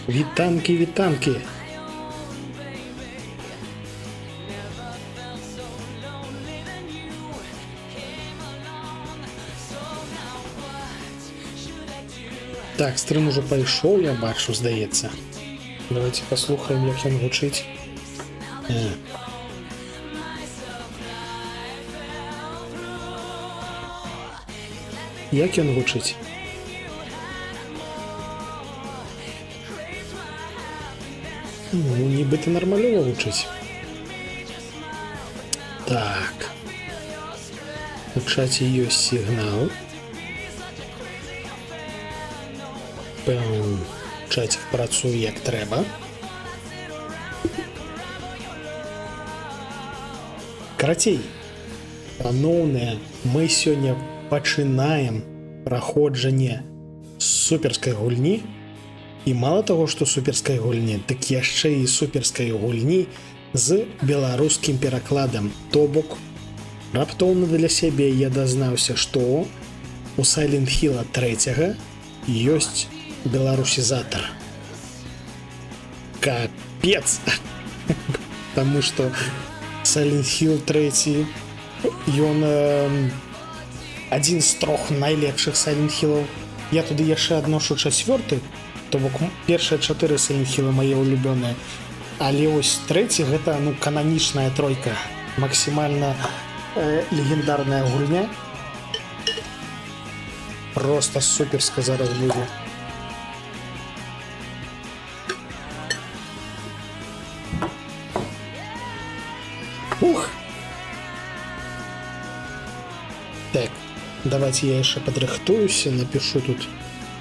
Вітанкі, вітанкі. Так, стрым ужо пайшоў, я бачу, здаецца. Давайте паслухаем, як ён гучыць. Як ён гучыць? Ну, нібыта нармалёва гучыць. Так. У чаце ёсць сігнал. Пэм, чацік працуе як трэба. Карацей, паноўныя, мы сёння пачынаем праходжанне суперскай гульні. І мала таго, што суперскай гульні, дык яшчэ і суперскай гульні з беларускім перакладам. То бок, раптоўна для сябе я дазнаўся, што у Silent Hill 3 ёсць беларусізатар. Капец! Таму што Silent Hill 3, ён адзін з трох найлепшых Silent Hillаў. Я туды яшчэ адношу чацвёрты, то бок першыя чатыры Silent Hill мае улюбёныя. Але ось трэці — гэта, ну, кананічная тройка, максімальна легендарная гульня. Просто суперска зараз будзе. Ух! Так, давайте я яшчэ падрыхтуюся, напишу тут,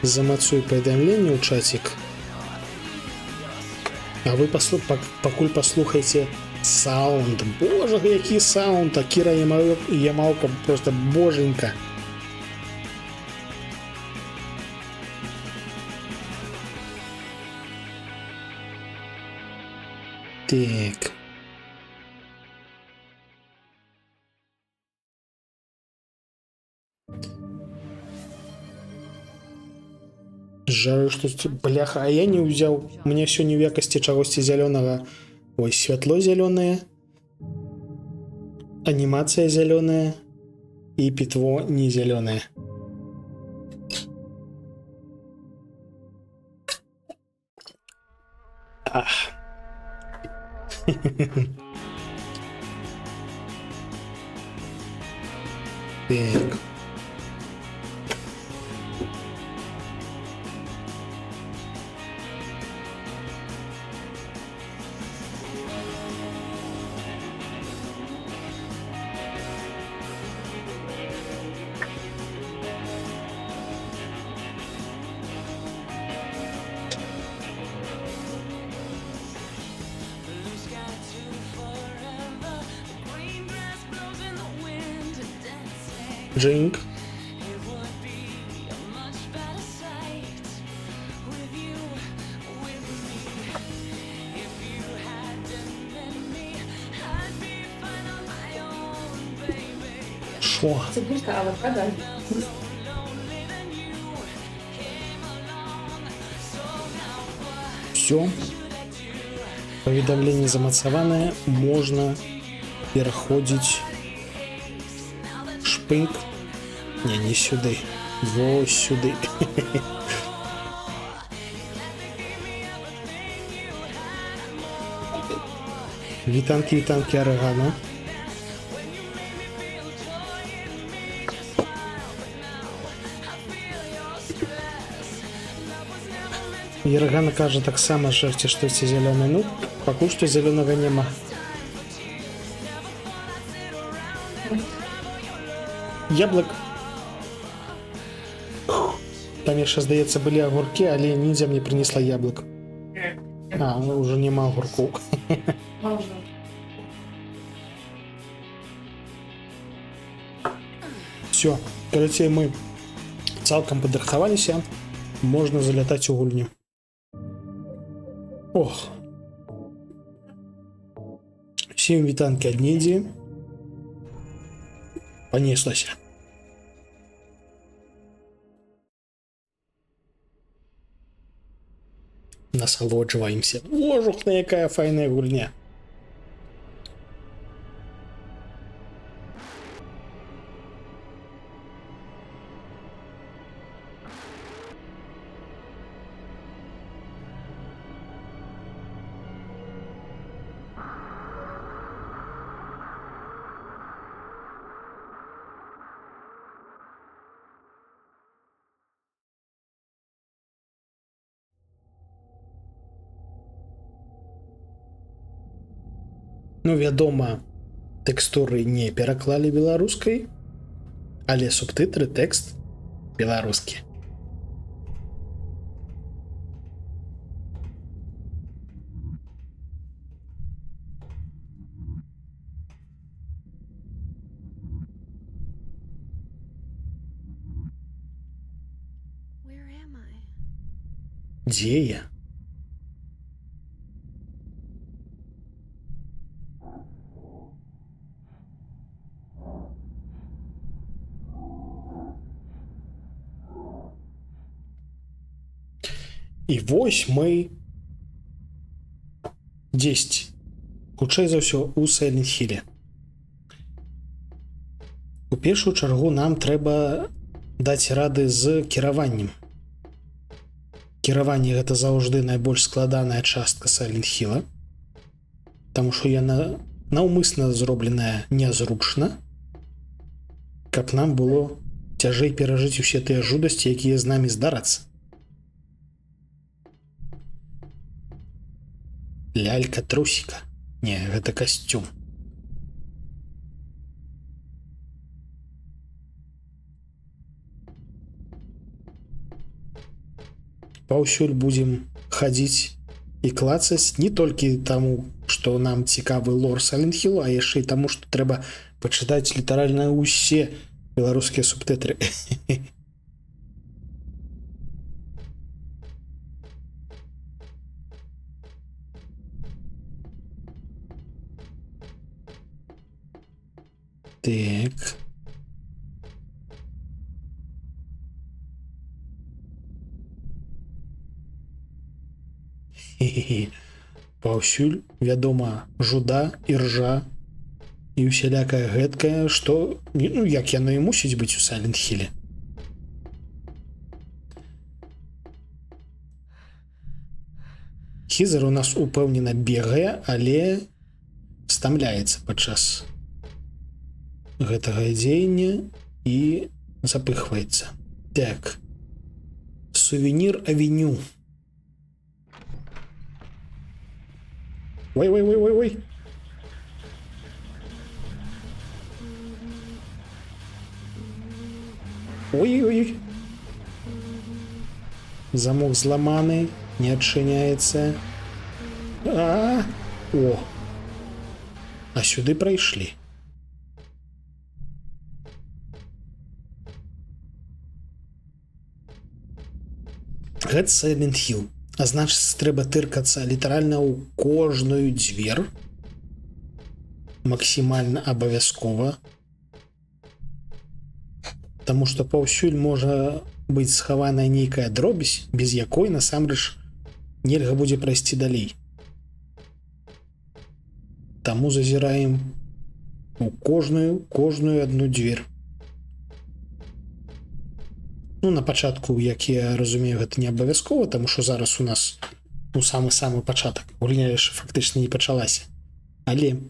замацую паведамленне ў чацік. А вы пакуль паслухайце саунд. Божа, які саунд, Акіра Ямаока, просто боженька. Так. Жаль, што бляха, а я не ўзяў. Мне сёння ў якасці чагосьці зялёнага. Ой, святло зялёнае. Анімацыя зялёная і пітво не зялёнае. Ах. Так. Drink. Шо? Цибулька, але правда? Все. Паведамленне замацаванае, можна пераходзіць. Шпынк. Не, не сюды. Вось сюды. Вітанкі, вітанкі, Арагана. Ярагана кажа таксама жарце штосьці зялёнае. Ну, пакуль што зялёнага няма. Яблык. Там яшчэ, здаецца, былі агуркі, але ніндзя мне прынесла яблык. А, ну, ўжо няма агуркоў. Можна. Все, карацей, мы цалкам падрыхтаваліся, можна залятаць у гульню. Ох. Всем вітанкі ад ніндзі. Панеслася. Насалоджваемся. Ожухна, якая файная гульня. Ну, вядома, тэкстуры не пераклалі беларускай, але субтытры, тэкст беларускі. Where am I? Дзе я? І вось мы дзесьці, хутчэй за ўсё, у Сайлент Хіле. У першую чаргу нам трэба даць рады з кіраваннем. Кіраванне — гэта заўжды найбольш складаная частка Сайлент Хіла, таму што яна наўмысна зробленая нязручна, каб нам было цяжэй перажыць усе тыя жудасці, якія з намі здарацца. Лялька трусіка. Не, гэта касцюм. Паўсюль будзем хадзіць і клацаць не толькі таму, што нам цікавы лор Silent Hill, а яшчэ і таму, што трэба пачытаць літаральна ўсе беларускія субтытры. Так. Хе-хе-хе. Паўсюль, вядома, жуда, іржа і усялякае гэткае, што, ну, як яно і мусіць быць у Silent Hill. Хізер у нас упэўнена бегае, але стамляецца падчас гэтага дзеяння і запыхваецца. Так. Сувенір авеню. Ой, ой, ой, ой, ой. Ой, ой, ой. Замок зламаны, не адчыняецца. А, о. А сюды прайшлі. Гэта Silent Hill. А значыць, трэба тыркацца літаральна ў кожную дзвер. Максімальна абавязкова. Таму што паўсюль можа быць схаваная нейкая дробязь, без якой насамрэч нельга будзе прайсці далей. Таму зазіраем у кожную одну дверь. Ну, на пачатку, як я разумею, гэта не абавязкова, таму што зараз у нас, ну, самы-самы пачатак. Гульня яшчэ фактычна не пачалася. Але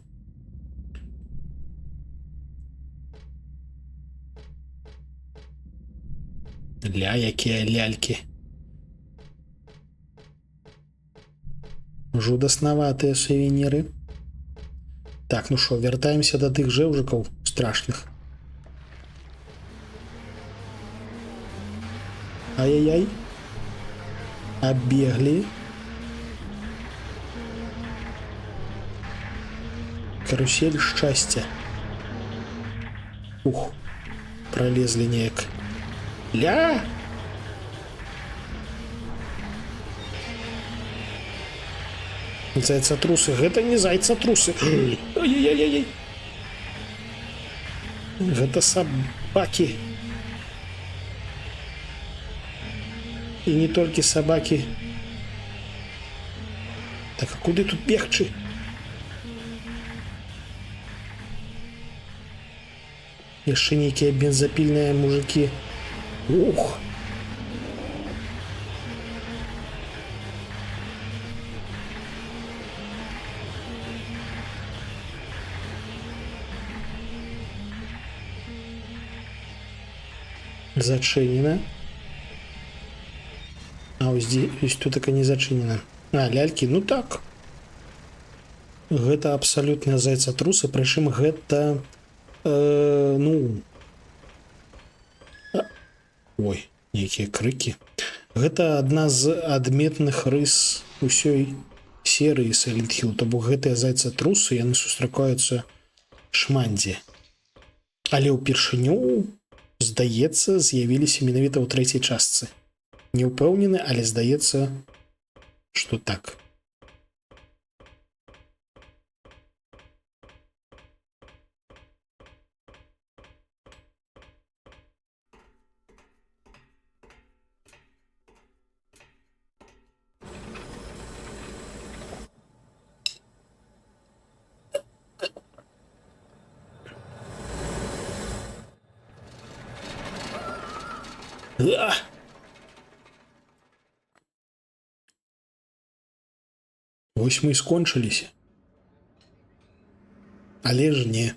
ля, якія лялькі. Жудаснаватыя сувеніры. Так, ну шо, вяртаемся да тых жэўжыкаў страшных. Ай-яй-яй. Оббегли. Карусель счастья. Ух, пролезли неяк. Ля! Зайцатрусы. Гэта не зайцатрусы. Ай-яй-яй-яй. Гэта сабакі. І не толькі сабакі. Так, а куды тут бегчы? Яшчэ нейкія бензапільныя мужыкі. Ух! Зачынена. А ось, ось тут така не зачынена. А, лялькі, ну так. Гэта абсалютныя зайцатрусы, прычым гэта ну, ой, нейкія крыкі. Гэта адна з адметных рыс усёй серыі Silent Hill, то бок гэтыя зайцатрусы, яны сустракаюцца шмат дзе. Але ўпершыню, здаецца, з'явіліся менавіта ў трэцяй частцы. Не ўпэўнены, але здаецца, што так. А! Вось мы і скончыліся. Але ж не.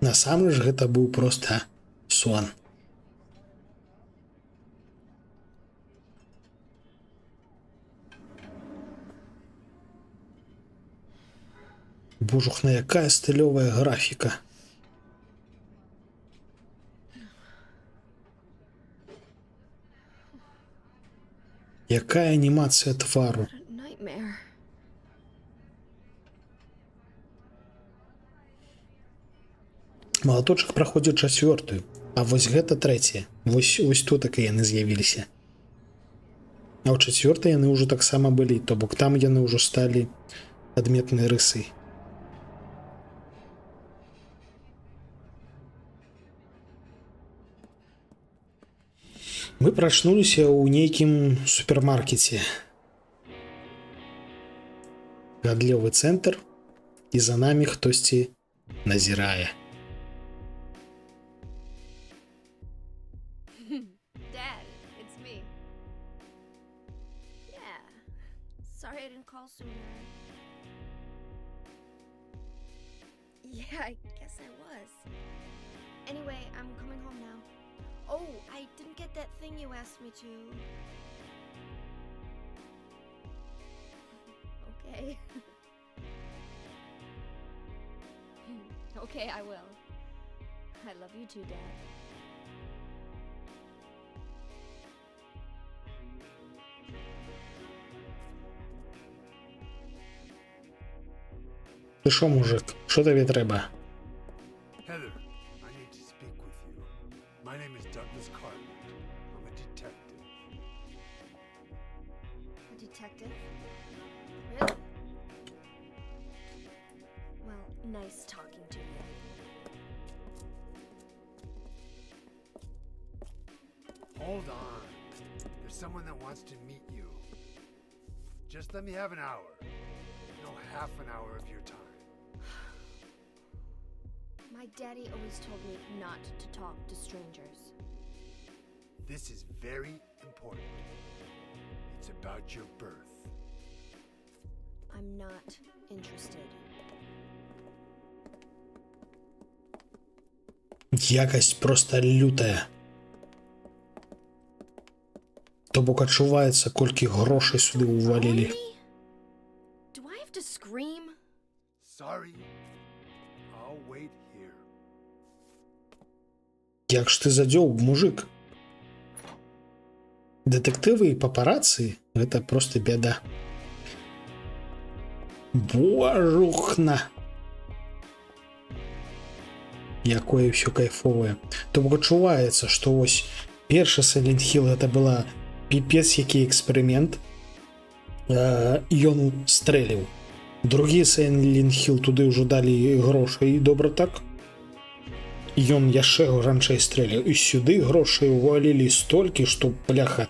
Насамрэч гэта быў проста сон. Божухна, якая стылёвая графіка. Якая анімацыя твару. What a nightmare. Малаточак праходзіць чацвёртую, а вось гэта трэцяя. Вось тут так і яны з'явіліся. А ў чацвёртай яны ўжо таксама былі, то бок там яны ўжо сталі адметнай рысай. Мы прачнуліся ў нейкім супермаркеце. Гандлёвы цэнтр, і за намі хтосьці назірае. Dad, it's me. Yeah. Sorry I didn't call sooner. Yeah, I guess I was. Anyway, I'm coming home now. Oh, I didn't get that thing you asked me to. Okay. Okay, I will. I love you too, Dad. Ты шо, мужик? Шо табе трэба? Heather, I need to speak with you. My name is Douglas Cartland. I'm a detective. A detective? Really? Well, nice talking to you. Hold on. There's someone that wants to meet you. Just let me have an hour. No, half an hour of your time. My daddy always told me not to talk to strangers. This is very important. It's about your birth. I'm not interested. Якасць проста лютая. То бок адчуваецца, колькі грошай сюды ўвалілі. Phone me? Do I have to scream? Sorry. I'll wait here. Як ж ты задзёўб, мужик? Дэтэктывы і папарацы — гэта проста бяда. Божухна! Якое ўсё кайфовае. То бок адчуваецца, што вось першы Silent Hill гэта была піпец які эксперымент. Ён стрэліў. Другі Silent Hill, туды ўжо далі грошай добра так. Ён яшчэ гранчэй стрэліў. І сюды грошай увалілі столькі, што, бляха,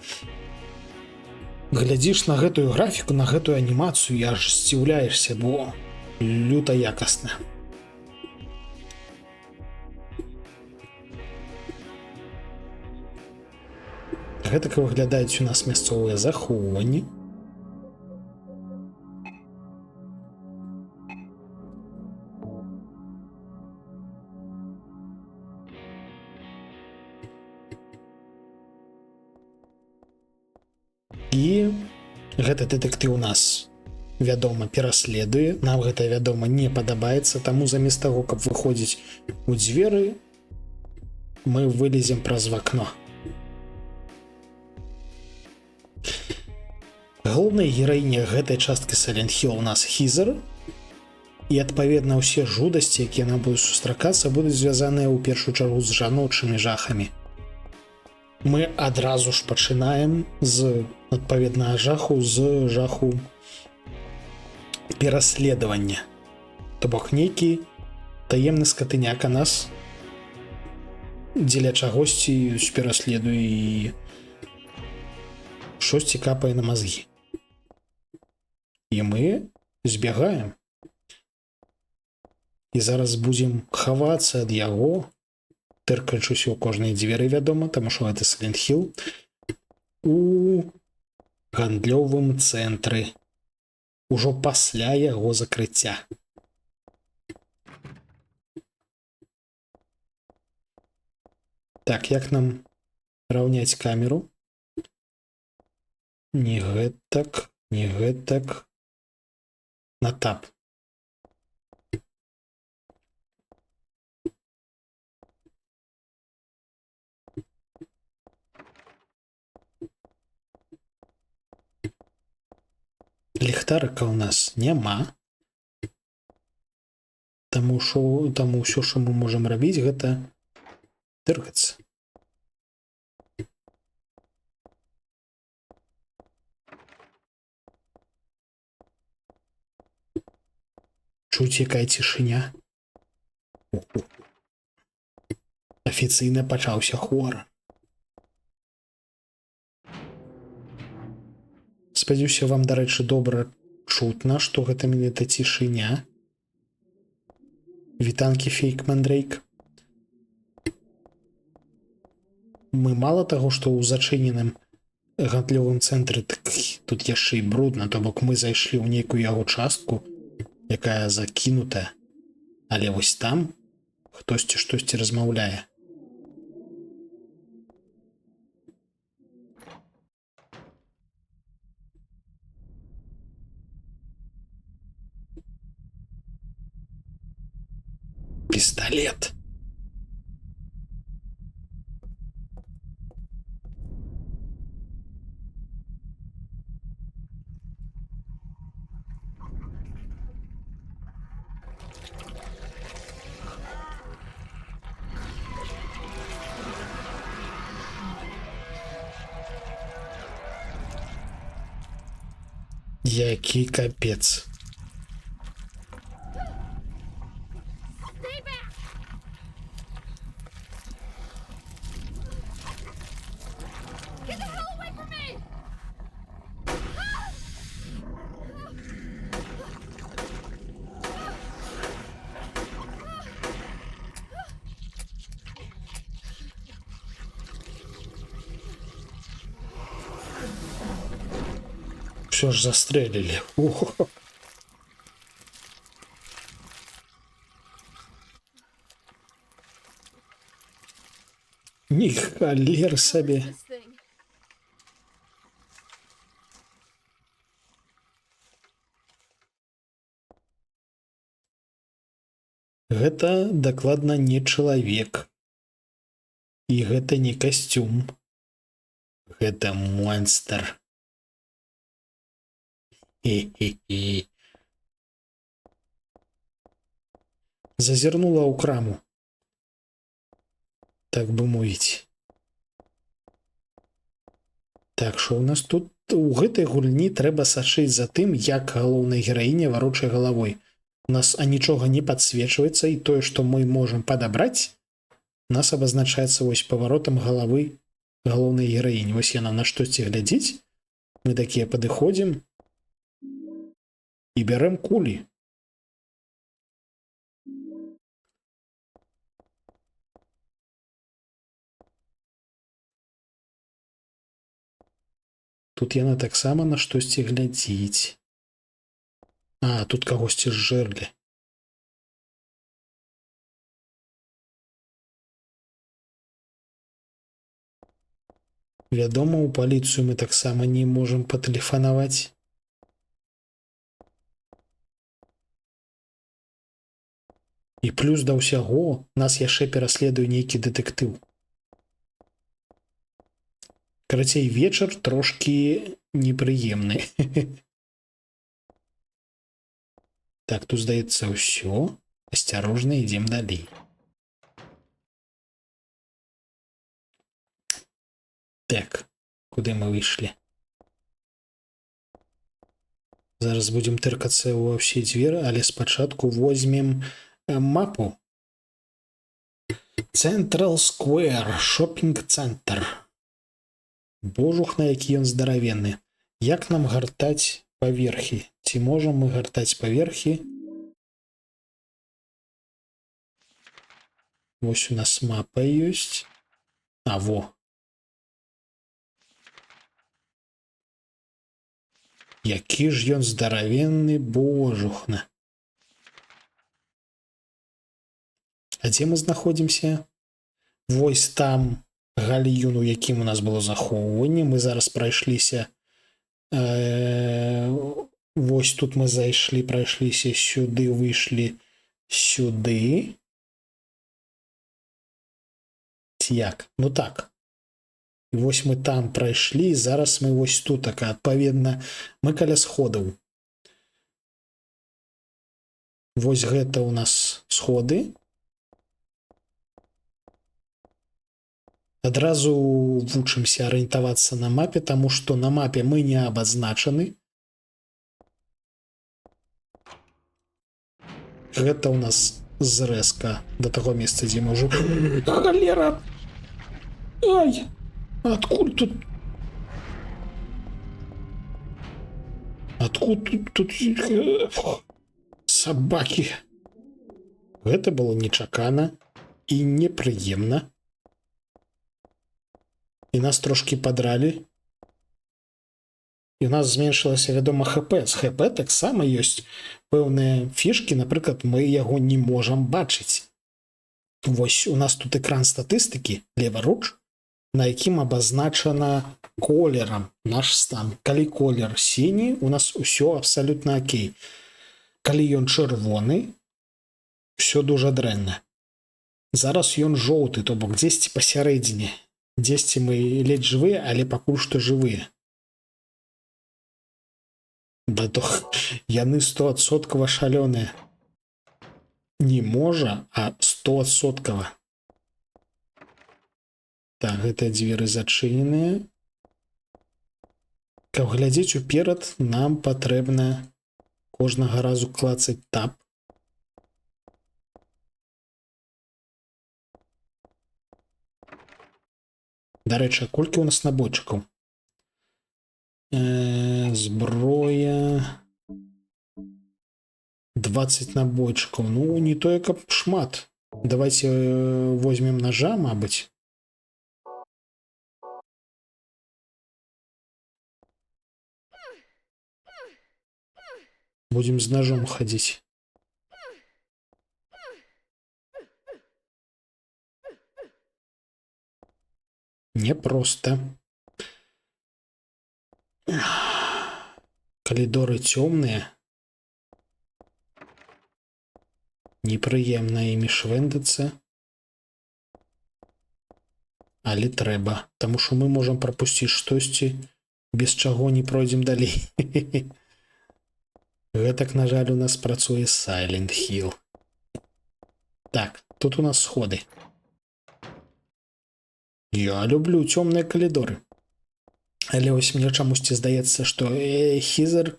Глядзіш на гэтую графіку, на гэтую анімацыю і аж здзіўляешся, бо люта якасна. Гэтак выглядаюць у нас мясцовыя захоўванні. І гэты дэтэктыў нас, вядома, пераследуе. Нам гэта, вядома, не падабаецца, таму замест таго, каб выходзіць у дзверы, мы вылезем праз вакно. Галоўная гераіня гэтай часткі Silent Hill у нас Хізер. І, адпаведна, ўсе жудасці, якія нам будуць сустракацца, будуць звязаныя ў першую чаргу з жаночымі жахамі. Мы адразу ж пачынаем з адпаведнага жаху, з жаху пераследавання. То бок нейкі таемны скатыняка нас дзеля чагосьці пераследуе і штосьці капае на мазгі. І мы збягаем. І зараз будзем хавацца ад яго, тыркаючыся ў кожнай дзверы, вядома, таму што гэта Silent Hill, у гандлёвым цэнтры ужо пасля яго закрыцця. Так, як нам раўняць камеру? Не гэтак, не гэтак. На тап. Ліхтарыка ў нас няма. Таму шо, таму ўсё, што мы можам рабіць, гэта тыркацца. Чуць, якая цішыня. Афіцыйна пачаўся хорар. Спадзяюся, вам, дарэчы, добра чутна, што гэта менавіта цішыня. Вітанкі, фейк Мандрейк. Мы мала таго, што ў зачыненым гандлёвым цэнтры, так тут яшчэ і брудна, то бок мы зайшлі ў нейкую яго частку, якая закінутая. Але вось там хтосьці штосьці размаўляе. Пісталет. Які капец. Stay back! Get the hell away from me! Все ж застрелили. Ого. Ні халер сабе. This thing. Гэта дакладна не чалавек. І гэта не касцюм. Гэта монстр. Хе-хе-хе. Зазірнула ў краму. Так бы мовіць. Так, што ў нас тут у гэтай гульні трэба сачыць за тым, як галоўная гераіня варочае галавой. У нас нічога не падсвечваецца, і тое, што мы можам падабраць, у нас абазначаецца вось паваротам галавы галоўнай гераіні. Вось яна на штосьці глядзіць. Мы такія падыходзім і бярэм кулі. Тут яна таксама на штосьці глядзіць. А, тут кагосьці зжэрлі. Вядома, у паліцыю мы таксама не можам патэлефанаваць. І плюс да ўсяго нас яшчэ пераследуе нейкі дэтэктыў. Карацей, вечар трошкі непрыемны. Так, тут, здаецца, ўсё. Асцярожна ідзем далей. Так, куды мы выйшлі? Зараз будзем тыркацца ўва ўсе дзверы, але спачатку возьмем мапу. Central Square, шопінг-цэнтр. Божухна, які ён здаравенны. Як нам гартаць паверхі? Ці можам мы гартаць паверхі? Вось у нас мапа ёсць. А, во. Які ж ён здаравенны, божухна. А дзе мы знаходзімся? Вось там гальюн, у якім у нас было захоўванне. Мы зараз прайшліся. Вось тут мы зайшлі, прайшліся сюды, выйшлі сюды. Ці як? Ну так. І вось мы там прайшлі, і зараз мы вось тут, так, адпаведна, мы каля сходаў. Вось гэта ў нас сходы. Адразу вучымся арыентавацца на мапе, таму што на мапе мы не абазначаны. Гэта ў нас зрэзка да таго месца, дзе мы ўжо... Халера! Ай! Адкуль тут? Адкуль тут сабакі? Гэта было нечакана і непрыемна. І нас трошкі падралі. І у нас зменшылася, вядома, ХП. З ХП таксама ёсць пэўныя фішкі, напрыклад, мы яго не можам бачыць. Вось у нас тут экран статыстыкі, леваруч, на якім абазначана колерам наш стан. Калі колер сіні, у нас усё абсалютна окей. Калі ён чырвоны, усё дужа дрэнна. Зараз ён жоўты, то бок дзесьці пасярэдзіне. Дзесьці мы ледзь жывыя, але пакуль што жывыя. Да то яны 100% шалёныя. Не можа, а 100%. Так, гэтыя дзверы зачыненыя. Каб глядзець уперад, нам патрэбна кожнага разу клацаць таб. Дарэчы, колькі ў нас набойчыкаў? Зброя... 20 набойчыкаў. Ну, не тое, каб шмат. Давайте возьмем ножа, мабыць. Будем з ножом ходить. Непросто. Коридоры темные. Непрыемна імі швэндацца. Але трэба, таму што мы можам прапусціць штосьці, без чаго не пройдзем далей. Гэтак, на жаль, у нас працуе Silent Hill. Так, тут у нас сходы. Я люблю цёмныя калідоры. Але ось мне чамусьці здаецца, што Хізер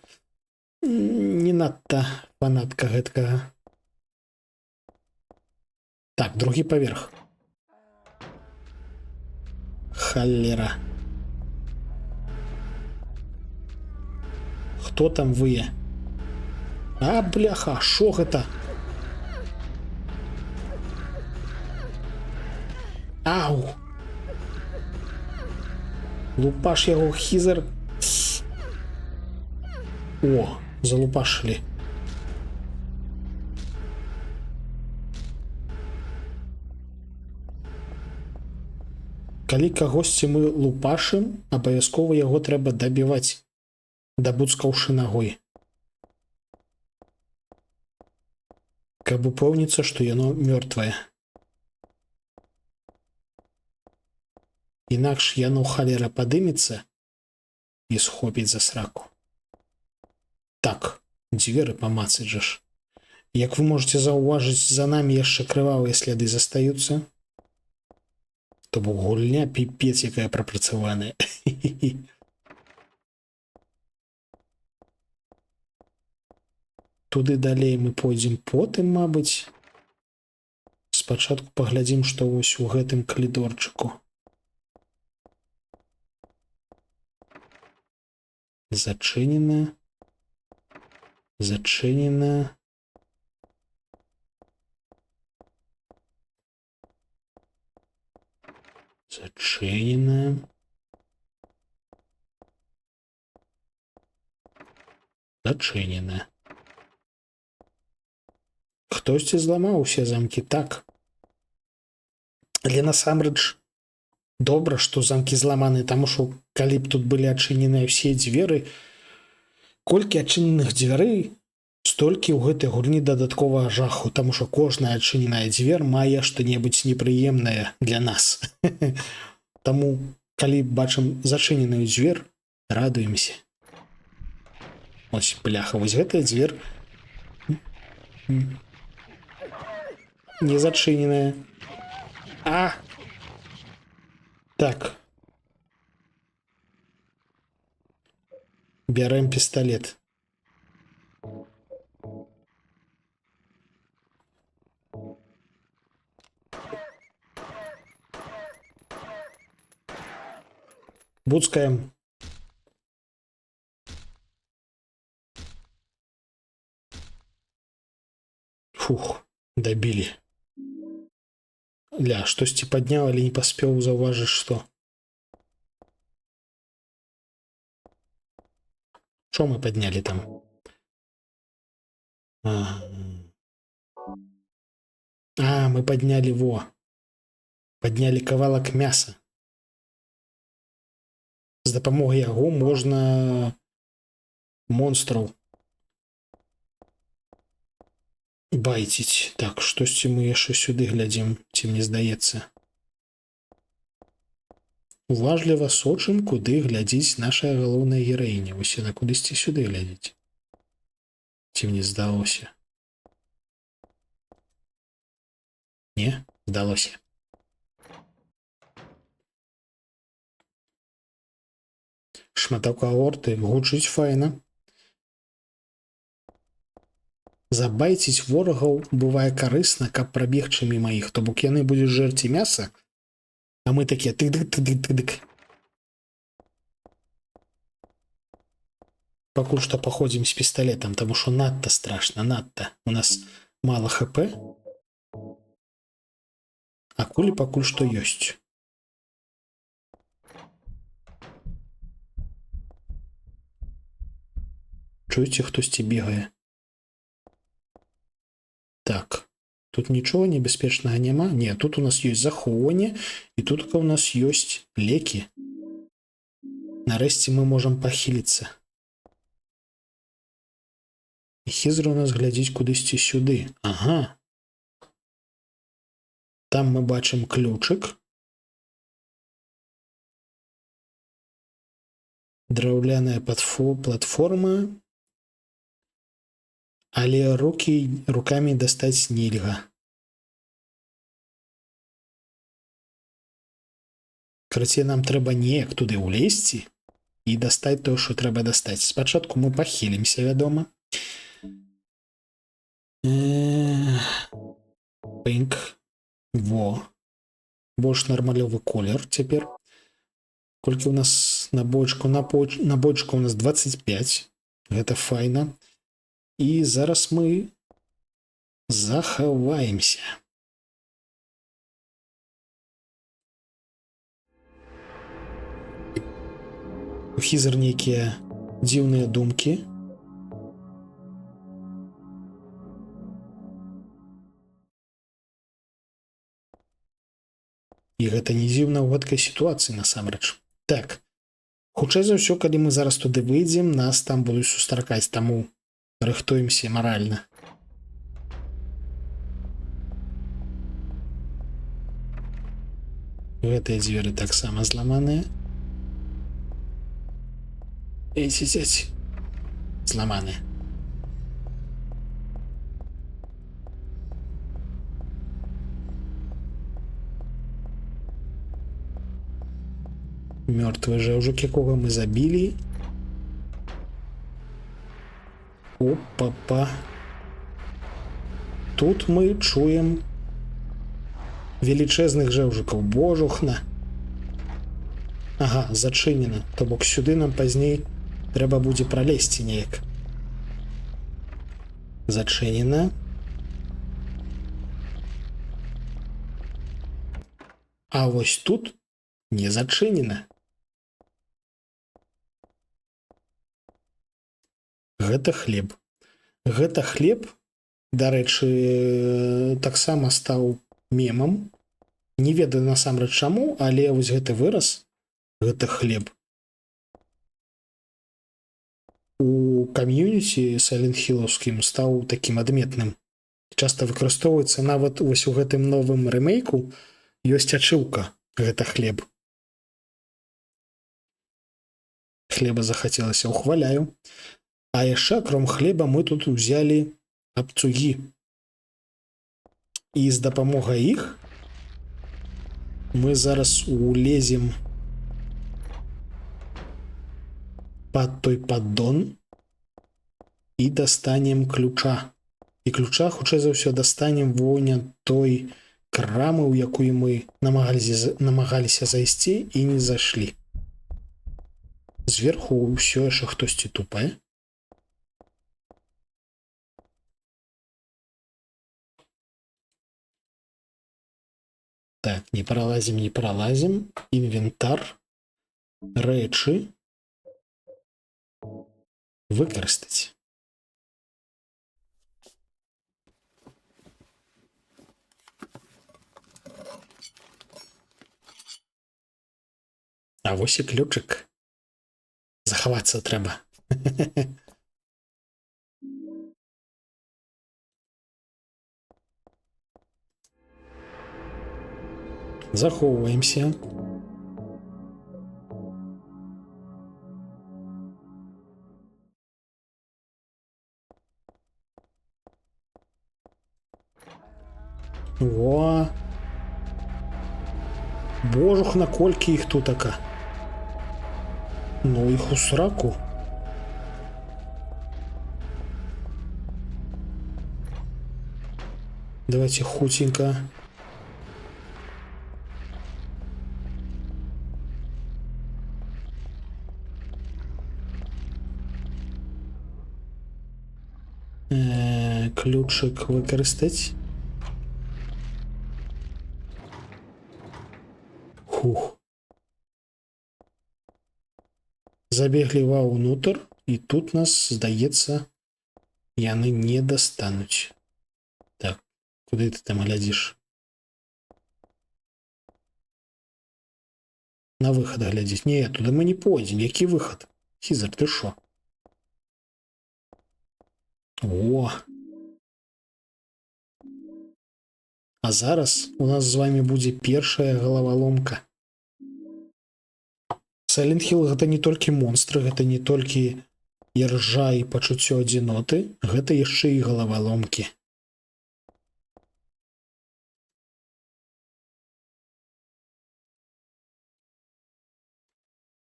не надта фанатка гэткага. Так, другі паверх. Халера. Хто там вые? А, бляха, шо гэта? Ау! Лупаш яго, Хізер. О, залупашылі. Калі кагосьці мы лупашым, абавязкова яго трэба дабіваць, дабуцкаўшы нагой. Каб упэўніцца, што яно мёртвае. Інакш яно, халера, падымецца і схопіць за сраку. Так, дзверы памацаць жа ж. Як вы можете заўважыць, за намі яшчэ крывавыя сляды застаюцца. То бок гульня пипец якая прапрацаваная. Туды далей мы пойдзем потым, мабыць. Спачатку паглядзім, што вось у гэтым калідорчыку. Зачынена. Зачынена. Зачынена. Зачынена. Хтосьці зламаў усе замкі, так. Але насамрэч добра, што замкі зламаны, таму што калі б тут былі адчыненыя ўсе дзверы, колькі адчыненых дзвярэй, столькі ў гэтай гульні дадатковага жаху, таму што кожная адчыненая дзвер мае што-небудзь непрыемнае для нас. Таму, калі бачым зачыненую дзвер, радуемся. Ось, бляха, вось гэтая дзвер не зачыненая. А! Так. Бярэм пісталет. Буцкаем. Фух, добили. Ля, штосьці падняў, але не паспеў заўважыць, што. Што мы паднялі там? А, мы паднялі во. Паднялі кавалак мяса. З дапамогай яго можна монстраў байціць. Так, штосьці мы яшчэ сюды глядзім, ці мне здаецца. Уважліва сочым, куды глядзіць наша галоўная гераіня. Вось яна кудысьці сюды глядзіць. Ці мне здалося? Не, здалося. Шматок аорты гучыць файна. Забайціць ворагаў бывае карысна, каб прабегчы міма іх. То бок яны будуць жэрці мяса, а мы такія тык-дык-тык-дык-тык. Пакуль што паходзім з пісталетам, таму што надта страшна, надта. У нас мала хп. А кулі пакуль што ёсць. Чуеце, хтосьці бегае. Так, тут нічога небяспечнага няма. Не, тут у нас ёсць захоўванне, і тут у нас ёсць лекі. Нарэшце мы можам пахіліцца. І Хізра у нас глядзіць кудысьці сюды. Ага. Там мы бачым ключык. Драўляная платформа. Але рукамі дастаць нельга. Карацей, нам трэба неяк туды ўлезці і дастаць тое, што трэба дастаць. Спачатку мы пахілімся, вядома. Пынк. Во. Больш нармалёвы колер цяпер. Колькі у нас набойчыку? Набойчыку у нас 25. Гэта файна. І зараз мы захаваемся. У Хізер нейкія дзіўныя думкі. І гэта не дзіўна ў гэткай сітуацыі насамрэч. Так. Хутчэй за ўсё, калі мы зараз туды выйдзем, нас там будуць сустракаць, таму рыхтуемся маральна. Гэтыя дзверы таксама зламаныя. Эці, эці. Зламаныя. Мёртвы жэўжук, якога мы забілі. Опа-па. Тут мы чуем велічэзных жэўжыкаў. Божухна. Ага, зачынена. То бок сюды нам пазней трэба будзе пралезці неяк. Зачынена. А вось тут не зачынена. Гэта хлеб. Гэта хлеб, дарэчы, таксама стаў мемам. Не ведаю насамрэч чаму, але вось гэты выраз, гэта хлеб. У кам'юніці Silent Hill'овскім стаў такім адметным. Часта выкарыстоўваецца нават вось у гэтым новым рэмейку ёсць ачыўка гэта хлеб. Хлеба захацелася, ухваляю. А яшчэ акром хлеба мы тут узялі абцугі. І з дапамогай іх мы зараз улезем пад той паддон і дастанем ключа. І ключа, хутчэй за ўсё, дастанем воня той крамы, у якую мы намагаліся зайсці і не зайшлі. Зверху ўсё яшчэ хтосьці тупае. Так, не пролазим, не пролазим. Інвентар. Рэчы. Выкарыстаць. А вось і ключык. Захавацца трэба. Захоўваемся. Во. Божух, наколькі іх тутака. Ну іх у сраку. Давайте хутенько. Ключик выкарыстаць. Хух. Забеглі ва ўнутр, і тут нас, здаецца, яны не дастануць. Так, куды ты там глядзіш? На выхад глядзіць. Не, туды мы не пойдзем. Які выхад? Хізер, ты шо? О! А зараз у нас з вами будзе першая галаваломка. Silent Hill гэта не толькі монстры, гэта не толькі іржа і пачуццё адзіноты, гэта яшчэ і галаваломкі.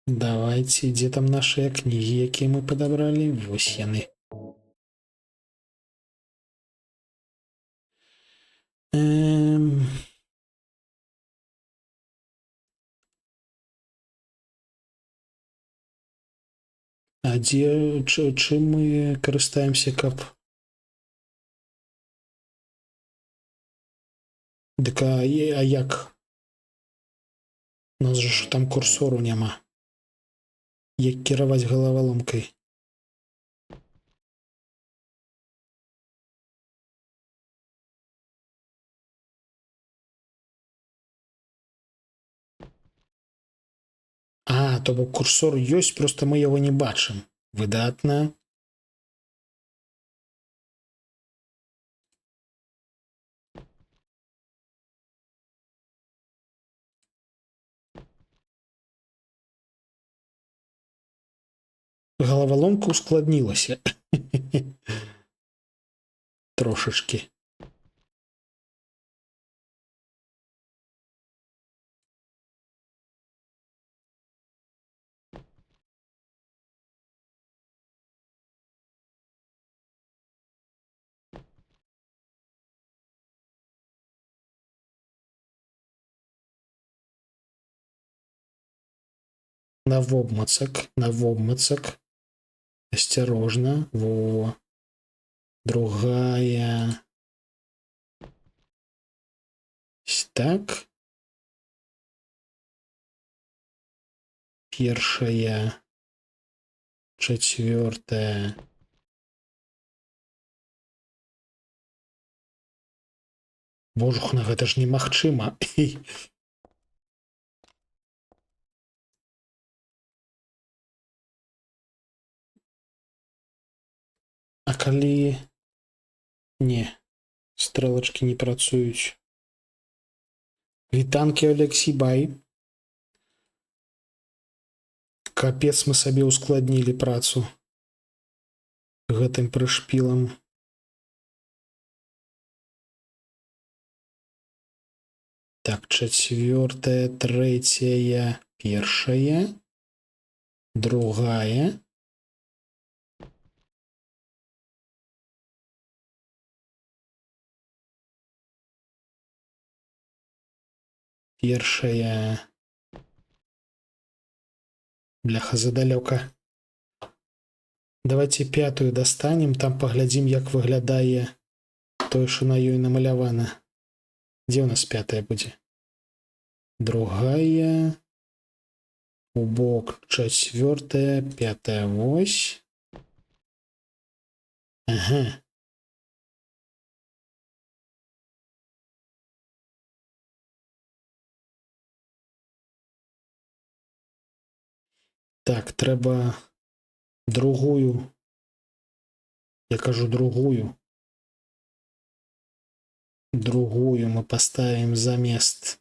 Давайте, дзе там нашыя кнігі, якія мы падабралі? Вось яны. А дзе, чым мы карыстаемся, каб... Дык а як? У нас же ж там курсору няма. Як кіраваць галаваломкай? А, то бок курсор ёсць, просто мы яго не бачым. Выдатна. Галаваломка ускладнілася. Трошачкі. Навобмацак, навобмацак. Асцярожна. Во. Другая. Ось так. Першая. Чацвёртая. Божухна, гэта ж немагчыма. А калі... Не, стрэлачкі не працуюць. Вітанкі, Алексій, бай. Капец, мы сабе ускладнілі працу гэтым прышпілам. Так, чацвёртая, трэцяя, першая, другая. Першая. Бляха, задалёка. Давайте пятую достанем, там паглядзім, як выглядае тое, што на ёй намалявана. Дзе ў нас пятая будзе? Другая. У бок чацвёртая, пятая вось. Ага. Так, трэба другую. Я кажу другую. Другую мы поставим замест.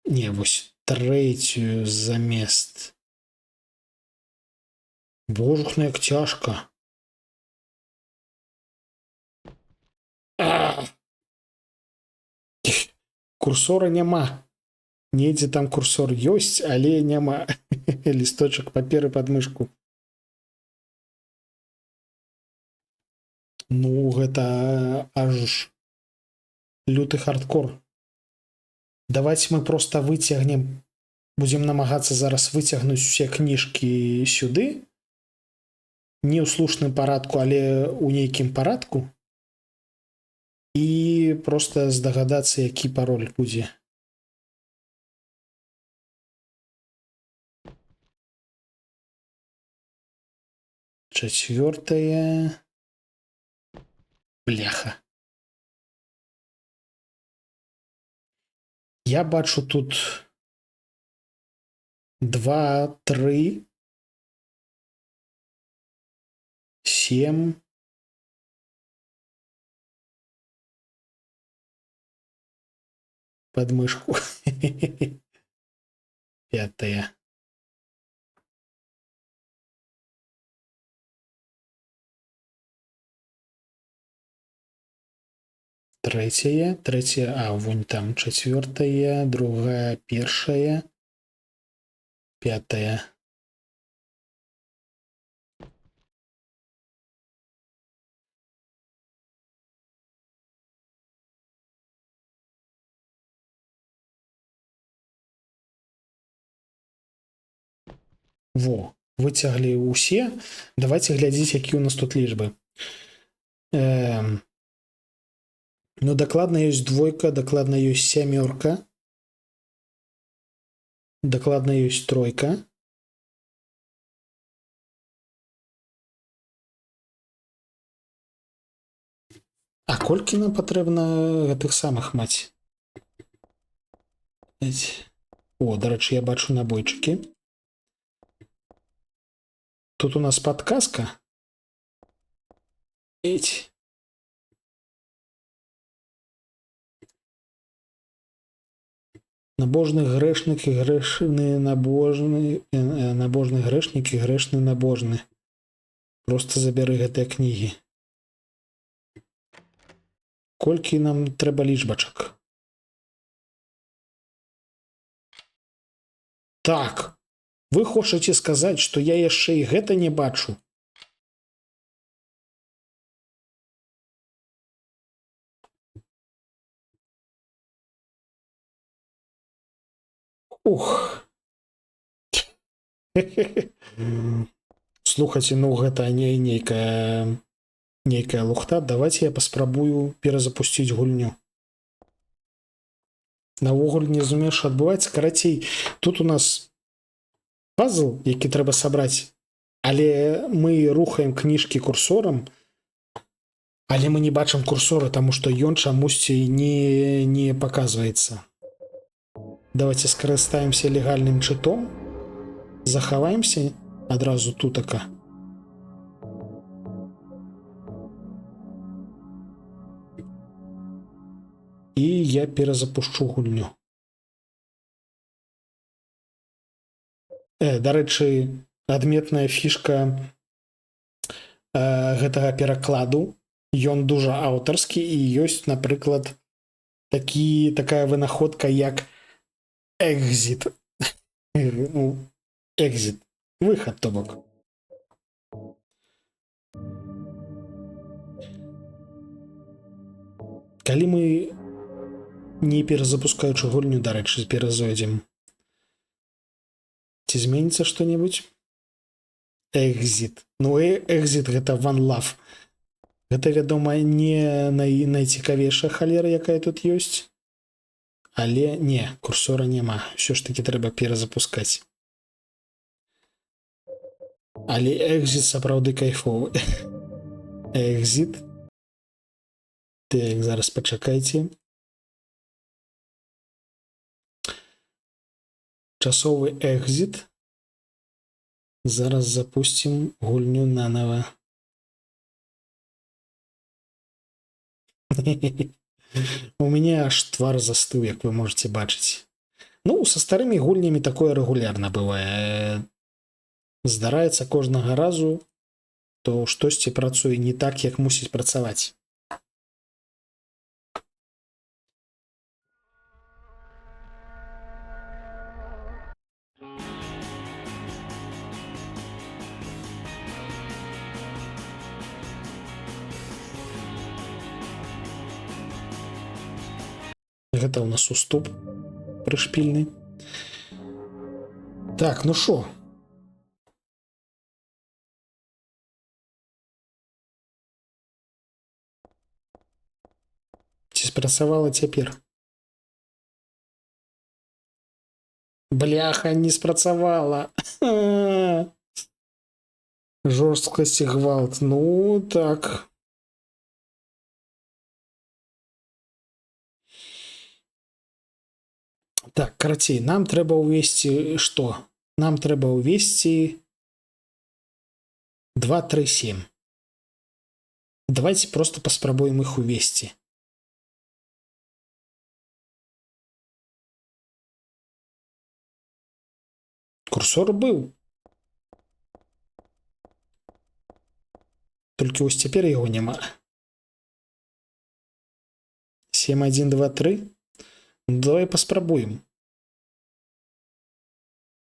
Не, вось трэцюю замест. Божухна, як цяжка. А! Курсора няма. Недзе там курсор ёсць, але няма. Лісточак паперы пад мышку. Ну, гэта аж люты хардкор. Давайте мы просто выцягнем, будзем намагацца зараз выцягнуць усе кніжкі сюды. Не ў слушным парадку, але ў нейкім парадку. І просто здагадацца, які пароль будзе. Чацвёртая. Бляха. Я бачу тут 2, 3, 7. Подмышку. Пятая. Третья, третья, а, вон там четвертая, другая, першая, пятая. Во, выцяглі ўсе. Давайте глядзець, які у нас тут лічбы. Ну, дакладна ёсць двойка, дакладна ёсць сямёрка. Дакладна ёсць тройка. А колькі нам патрэбна гэтых самых маць? Эць. О, дарэчы, я бачу набойчыкі. Тут у нас подказка. Эть. Набожны грэшнік і грэшны набожны, набожны грэшнік і грэшны набожны. Просто забяры гэтыя кнігі. Колькі нам трэба лічбачак? Так. Вы хочаце сказаць, што я яшчэ і гэта не бачу? Ух. Слухайце, ну гэта не нейкая лухта. Давайте я паспрабую перазапусціць гульню. Наогул не разумееш, што адбываецца. Карацей, тут у нас пазл, які трэба сабраць, але мы рухаем кніжкі курсорам, але мы не бачым курсора, таму што ён чамусьці не паказваецца. Давайте скарыстаемся легальным чытом, захаваемся адразу тутака. І я перазапушчу гульню. Дарэчы, адметная фішка гэтага перакладу. Ён дужа аўтарскі, і ёсць, напрыклад, такая вынаходка, як экзіт. Ну, экзіт. Выхад, то бок. Калі мы, не перазапускаючы гульню, дарэчы, перазойдзем, ці зменіцца што-небудзь? Экзіт. Ну, экзіт гэта one love. Гэта, вядома, не найцікавейшая халера, якая тут ёсць. Але не, курсора няма. Усё ж такі трэба перазапускаць. Але экзіт сапраўды кайфовы. Экзіт. Так, зараз, пачакайце. Часовы экзіт. Зараз запусцім гульню нанова. У мяне аж твар застыў, як вы можете бачыць. Ну, са старымі гульнямі такое рэгулярна бывае. Здараецца кожнага разу, то штосьці працуе не так, як мусіць працаваць. Гэта ў нас уступ прышпільны. Так, ну шо? Ці спрацавала цяпер? Бляха, не спрацавала. Жорсткасць і гвалт. Ну, так. Так, карацей, нам трэба ўвесці што? Нам трэба ўвесці 2, 3, 7. Давайте просто паспрабуем іх увесці. Курсор быў. Толькі вось цяпер яго няма. 7, 1, 2, 3. Ну, давай паспрабуем.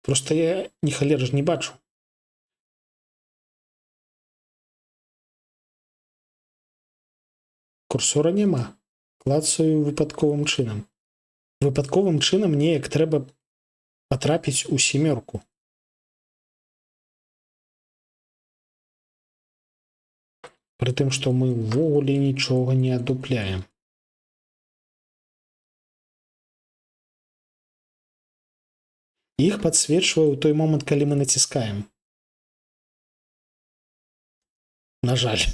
Просто я ні халеры ж не бачу. Курсора няма. Клацаю выпадковым чынам. Выпадковым чынам неяк трэба патрапіць у семёрку. Пры тым, што мы ўвогуле нічога не адупляем. Іх падсвечвае ў той момант, калі мы націскаем. На жаль.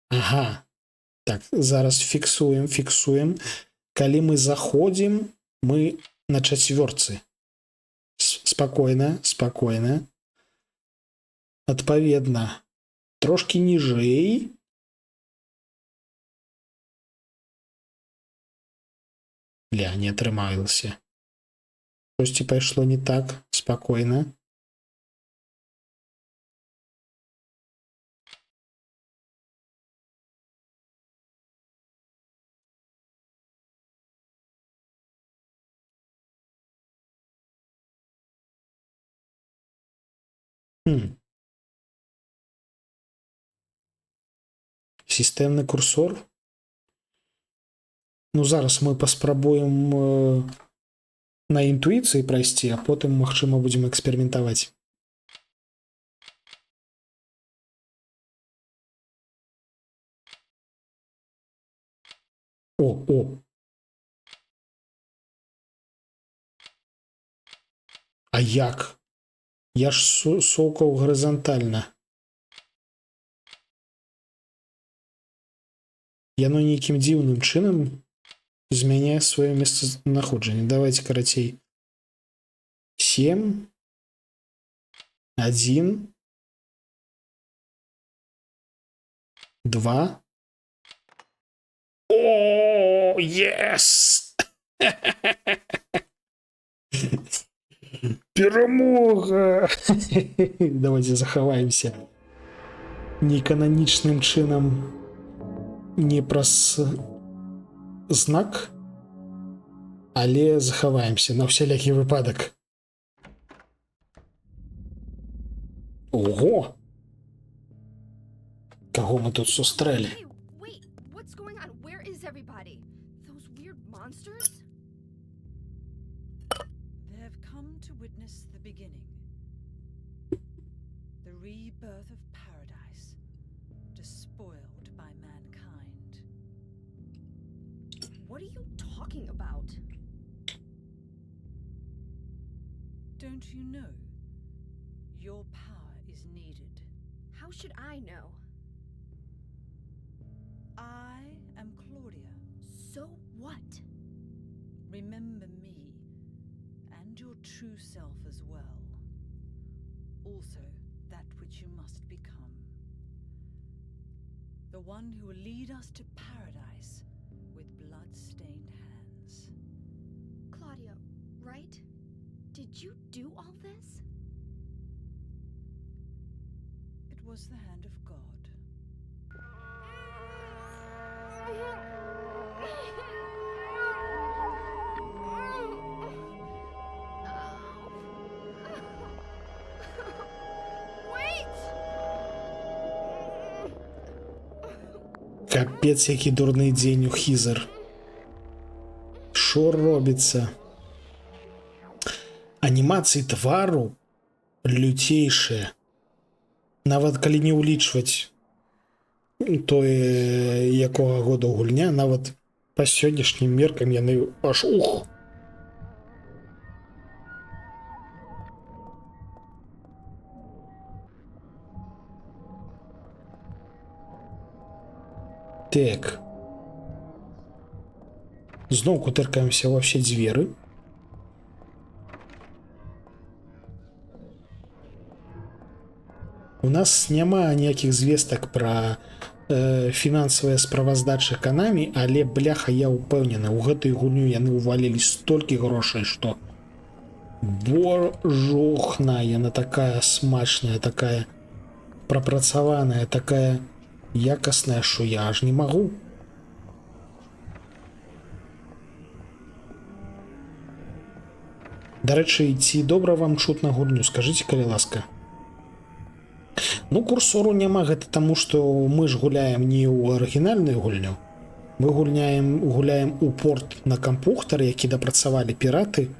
Ага. Так, зараз фіксуем, фіксуем. Калі мы заходзім, мы на чацвёрцы. Спакойна, спакойна. Адпаведна, трошкі ніжэй. Бля, не атрымалася. Штосьці пайшло не так, спакойна. Хм. Сістэмны курсор. Ну, зараз мы паспрабуем на інтуіцыі прайсці, а потым, магчыма, будзем эксперыментаваць. О, о. А як? Я ж сокаў гарызантальна. Яно нейкім дзіўным чынам змяняе сваё месцазнаходжанне. Давайте, карацей. 7, 1, 2. О, yes! Перамога! Давайте захаваемся некананічным чынам, не праз знак, але захаваемся на ўсялякі выпадак. Ого! Каго мы тут сустрэлі? Hey, wait! What's going on? Where is everybody? Those weird monsters? They have come to witness the beginning. The rebirth of paradise, despoiled by mankind. What are you talking about? Don't you know? Your power is needed. How should I know? I am Claudia. So what? Remember me and your true self as well. Also, that which you must become. The one who will lead us to paradise with blood-stained hands. Claudia, right? Did you do all this? It was the hand of God. Wait! Капец, які дурны дзень у Хізер. Шо робіцца? Анімацыі твару люцейшыя. Нават калі не ўлічваць тое, якога года гульня, нават па сённяшнім меркам яны аж ух. Так. Зноўку тыркаемся ва ўсе дзверы. У нас няма ніякіх звестак пра фінансавыя справаздачы Канамі, але, бляха, я ўпэўнены, у гэтую гульню яны ўвалілі столькі грошай, што божухна, яна такая смачная, такая прапрацаваная, такая якасная, што я аж не магу. Дарэчы, ці добра вам чутна гульню, скажыце, калі ласка. Ну, курсору няма, гэта таму, што мы ж гуляем не ў арыгінальную гульню. Мы гуляем у порт на кампухтар, які дапрацавалі піраты.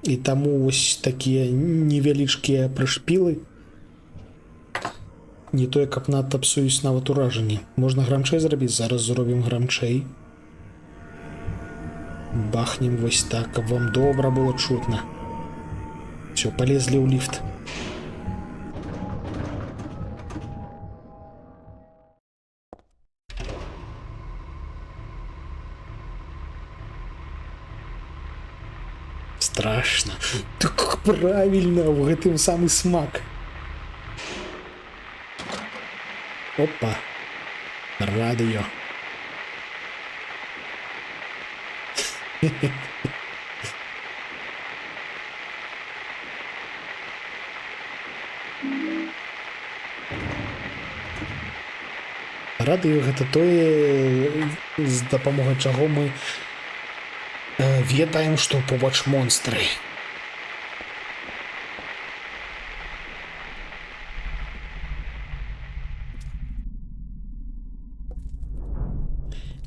І таму вось такія невялічкія прышпілы не тое, каб надта псуюць нават уражанні. Можна грамчэй зрабіць, зараз зробім грамчэй. Бахнем вось так, каб вам добра было чутна. Все, полезли ў ліфт. Страшно. Так правильно, в гэтым самы смак. Опа. Радыё. Радыё гэта тое, з дапамогай чаго мы ведаем, што побач монстры.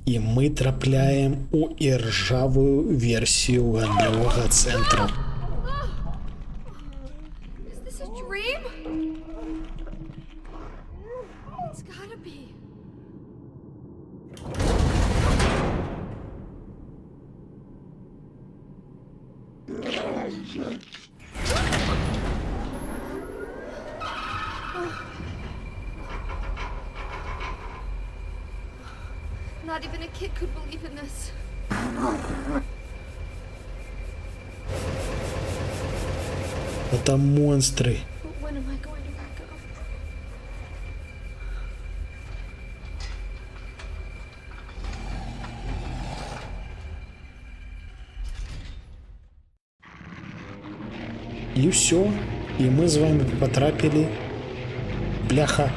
І мы трапляем у іржавую версію гандлёвага цэнтру. Is this a dream? It's gotta be. Not even a kid could believe in this. А там монстры. But when am I going to wake up? І ўсё. І мы з вами патрапілі. Бляха.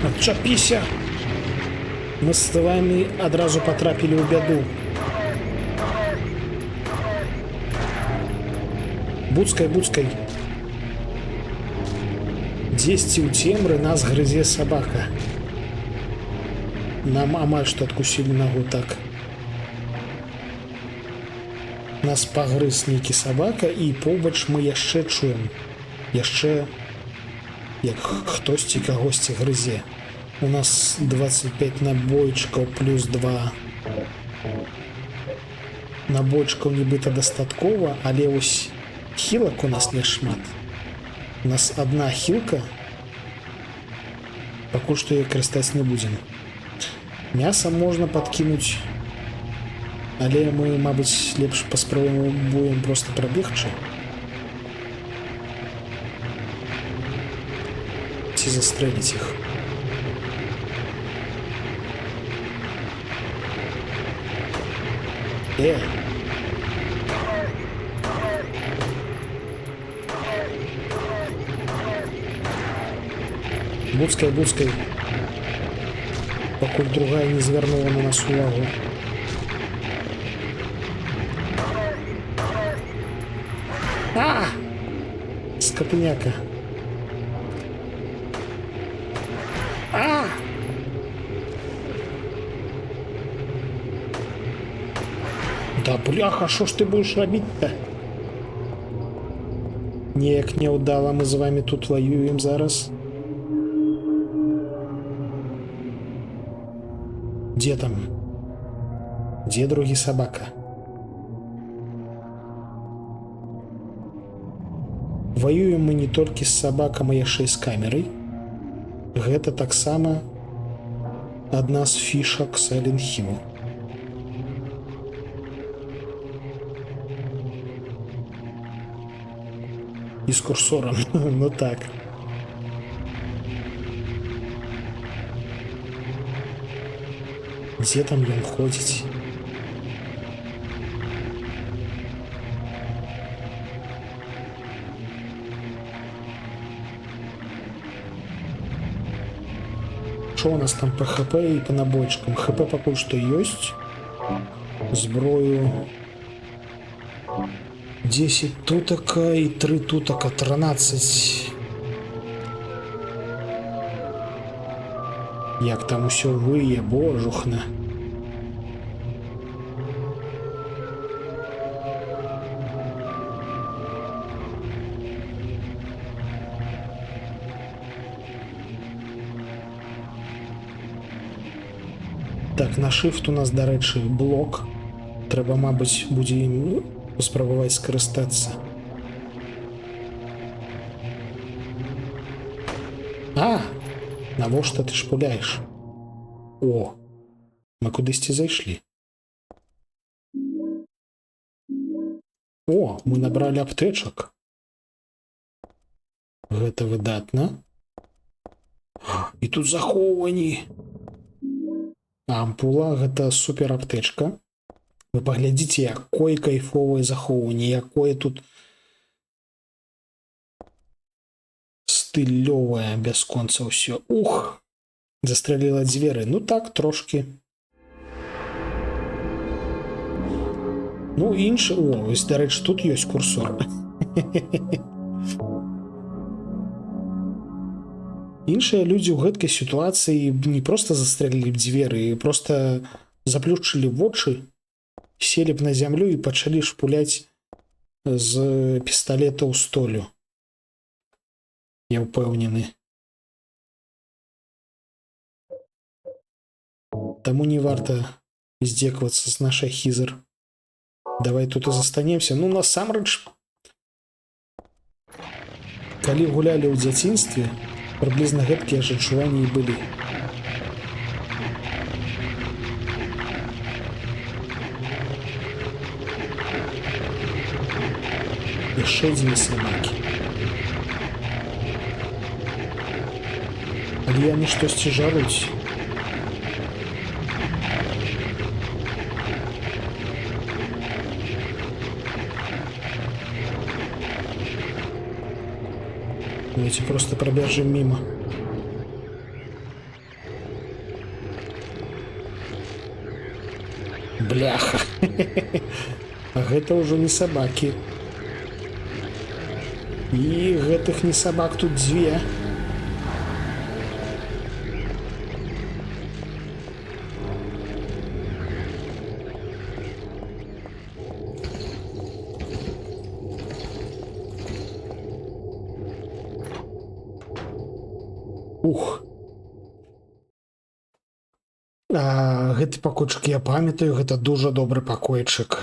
Адчапіся! Мы з вами адразу патрапілі ў бяду. Буцкай, буцкай. Дзесьці ў цемры нас грызе сабака. Нам амаль што адкусілі нагу, так. Нас пагрыз нейкі сабака, і побач мы яшчэ чуем. Яшчэ як хтосьці кагосьці грызе. У нас 25 набойчыкаў плюс 2 набойчыкаў нібыта дастаткова, але вось хілак у нас няшмат. У нас одна хілка. Пакуль што яе карыстаць не будзем. Мяса можна падкінуць, але мы, мабыць, лепш паспрабуем проста прабегчы. Ці застрэліць іх. Буцкай, буцкай. Пакуль другая не звярнула на нас увагу. А! Скотыняка. А! Да бляха, шо ж ты будешь рабіць-то? Неяк няўдала мы з вами тут воюем зараз. Дзе там? Дзе другі сабака? Воюем мы не толькі з сабакам, а яшчэ і з камерай. Гэта таксама адна з фішак Silent Hill. І з курсорам, ну так. Дзе там ён ходзіць? Что у нас там по ХП и по набойчикам? ХП пакуль што ёсць. Зброю 10 тутака і 3 тутака, 13. Як там усё вые, божухна. Так, на shift у нас, дарэчы, блок. Трэба, мабыць, будзе ім паспрабаваць скарыстацца. А! Навошта ты шпуляеш? О! Мы кудысьці зайшлі. О, мы набралі аптэчак. Гэта выдатна. І тут захоўванні. Ампула — гэта супер аптэчка. Вы паглядзіце, якое кайфовае захоўванне, якое тут стылёвае бясконца ўсё. Ух! Застрэліла дзверы. Ну так, трошки. Ну, іншы... О, вось, дарэчы, тут ёсць курсор. Іншыя людзі ў гэткай сітуацыі б не проста застрэлілі б дзверы, проста заплюшчылі вочы, селі б на зямлю і пачалі шпуляць з пісталета ў столю. Я ўпэўнены. Таму не варта здзекавацца з нашай Хізер. Давай тут і застанемся. Ну, насамрэч, калі гулялі ў дзяцінстве, прыблізна гэткія ж адчуванні і былі. Яшчэ дзве сабакі. Але яны штосьці жаруць. Давайте просто пробежим мимо. Бляха. А гэта ўжо не сабакі. І гэтых не сабак тут дзве. Ух. А, гэты пакойчык я памятаю, гэта дужа добры пакойчык.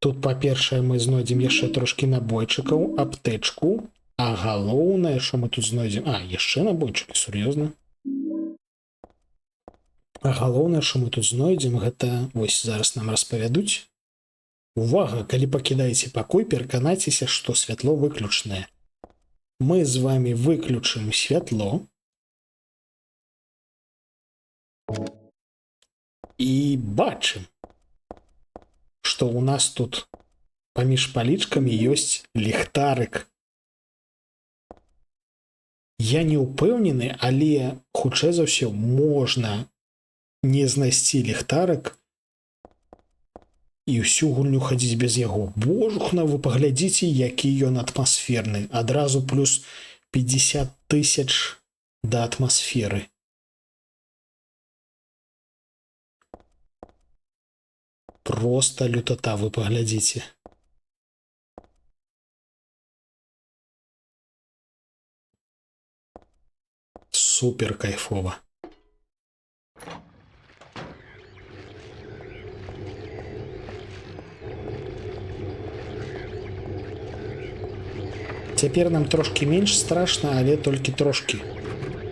Тут, па-першае, мы знойдзем яшчэ трошкі набойчыкаў, аптэчку, а галоўнае, што мы тут знойдзем... А, яшчэ набойчыкі, сур'ёзна? А галоўнае, што мы тут знойдзем, гэта вось зараз нам распавядуць. Увага, калі пакідаеце пакой, пераканайцеся, што святло выключанае. Мы з вами выключым святло. І бачым, што ў нас тут паміж палічкамі ёсць ліхтарык. Я не ўпэўнены, але хутчэй за ўсё можна не знайсці ліхтарык і ўсю гульню хадзіць без яго. Божухна, вы паглядзіце, які ён атмасферны. Адразу плюс 50 тысяч да атмасферы. Просто лютота, вы паглядзіце. Супер кайфова. Цяпер нам трошкі менш страшна, але толькі трошкі.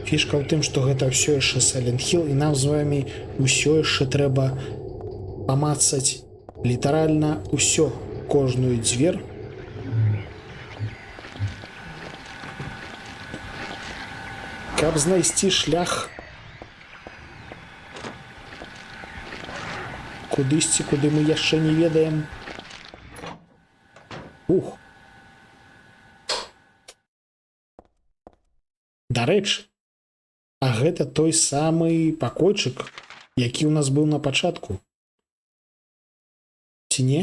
Фішка ў тым, што гэта ўсё яшчэ Silent Hill, і нам з вами ўсё яшчэ трэба памацаць літаральна ўсё, кожную дзвер. Каб знайсці шлях кудысьці, куды мы яшчэ не ведаем. Ух. Дарэчы, а гэта той самы пакойчык, які ў нас быў на пачатку. Ці не?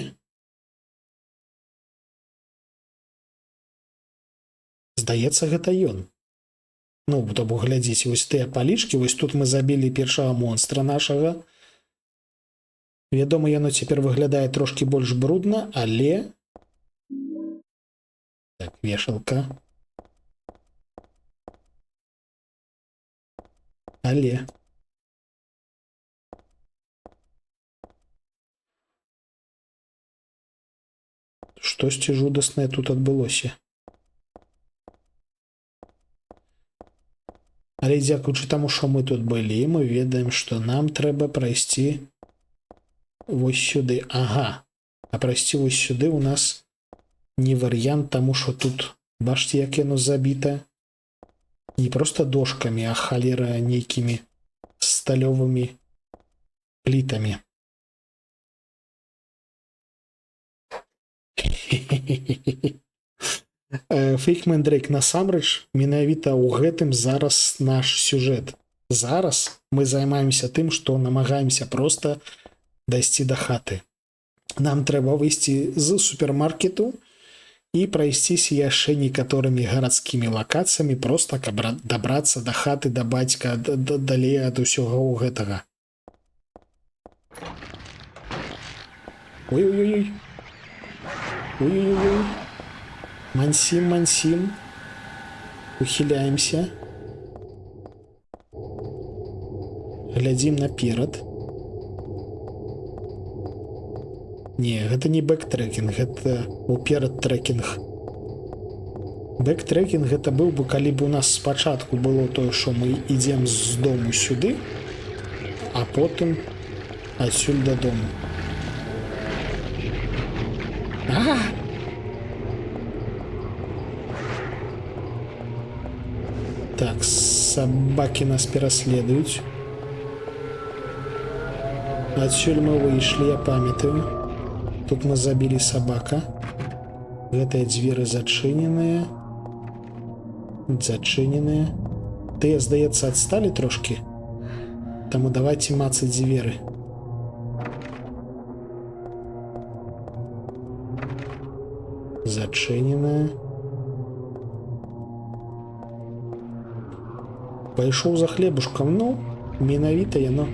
Здаецца, гэта ён. Ну, то бок, глядзіце, вось тыя палічкі, вось тут мы забілі першага монстра нашага. Вядома, яно цяпер выглядае трошкі больш брудна, але... Так, вешалка. Але... Штосьці жудаснае тут адбылося. Але дзякуючы таму, што мы тут былі, мы ведаем, што нам трэба прайсці вось сюды. Ага. А прайсці вось сюды у нас не варыянт, таму што тут, бачце, як яно забіта. Не проста дошкамі, а халера нейкімі сталёвымі плітамі. Фейкмен Дрейк, насамрэч, менавіта ў гэтым зараз наш сюжэт. Зараз мы займаемся тым, што намагаемся проста дайсці да хаты. Нам трэба выйсці з супермаркету і прайсціся яшчэ некаторымі гарадскімі лакацыямі, проста каб дабрацца да хаты, да бацька, далей ад усяго гэтага. Ой-ой-ой. Ой-ой-ой. Мансим, мансим. Ухіляемся. Глядзім наперад. Не, гэта не бэктрекінг, гэта уперад трекінг. Бэктрекінг гэта быў бы, калі б у нас спачатку было тое, што мы ідзем з дому сюды, а потым адсюль дадому. А! Так, сабакі нас пераследуюць. Адсюль мы выйшлі, я памятаю. Тут мы забілі сабака. Гэтыя дзверы зачыненыя. Зачыненыя. Тыя, здаецца, адсталі трошкі. Таму давайте мацаць дзверы. Зачыненая. Пайшоў за хлебушкам, ну, менавіта яно.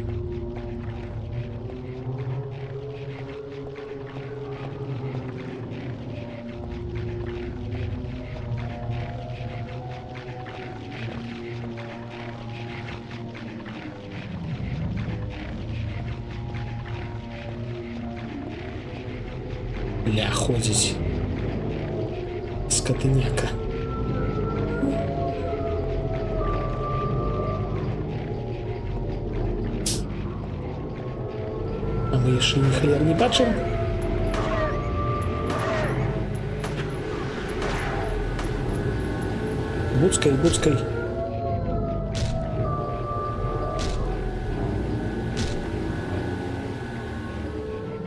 Бля, ходзіць. Скотыняка. А мы яшчэ ні халер не бачым. Буцкай, буцкай.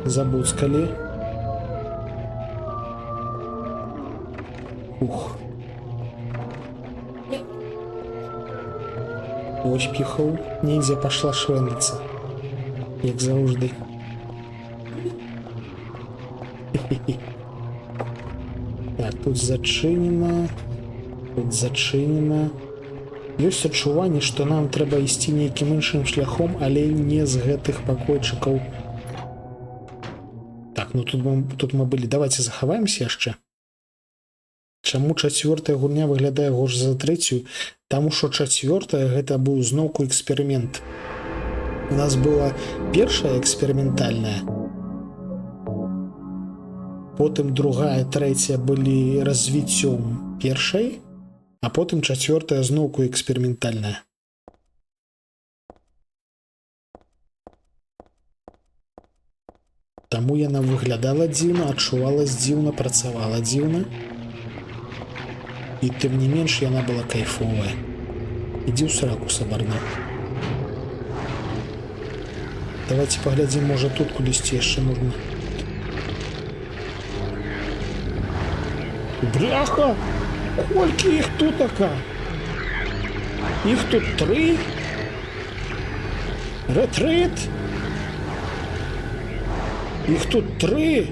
Забуцкалі. Ух. Поспехаў. Недзе пашла швэндацца. Як заўжды. Так, тут зачынена. Тут зачынена. Ёсць адчуванне, што нам трэба ісці нейкім іншым шляхом, але не з гэтых пакойчыкаў. Так, ну тут мы былі. Давайте захаваемся яшчэ. Чаму чацвёртая гульня выглядае горш за трэцюю? Таму што чацвёртая гэта быў зноўку эксперымент. У нас была першая эксперыментальная, потым другая, трэцяя былі развіццём першай, а потым чацвёртая зноўку эксперыментальная. Таму яна выглядала дзіўна, адчувалась дзіўна, працавала дзіўна. І тым не менш яна была кайфовая. Ідзі ў сраку, сабарна. Давайте паглядзім, можа тут кудысьці яшчэ можна. Бляха! Колькі іх тутака? Іх тут тры? Рэтрыт? Іх тут тры?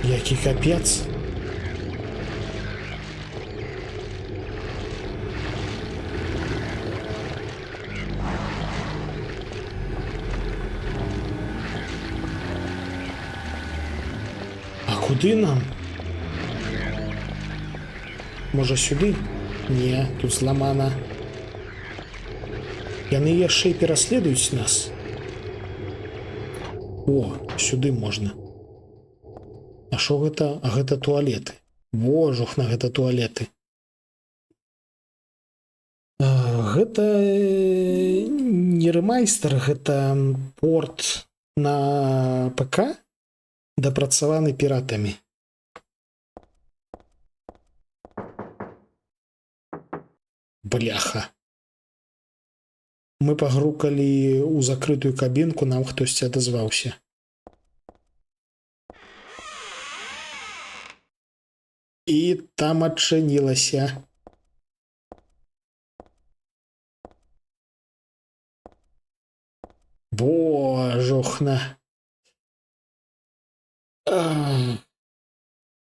Які капец. А куды нам? Можа сюды? Не, тут зламана. Яны яшчэ і пераследуюць нас. О, сюды можна. А што гэта? А гэта туалеты. Божухна, гэта туалеты. Гэта не рэмайстар, гэта порт на ПК, дапрацаваны піратамі. Бляха. Мы пагрукалі ў закрытую кабінку, нам хтосьці адазваўся. І там адчынілася. Божухна. Ах.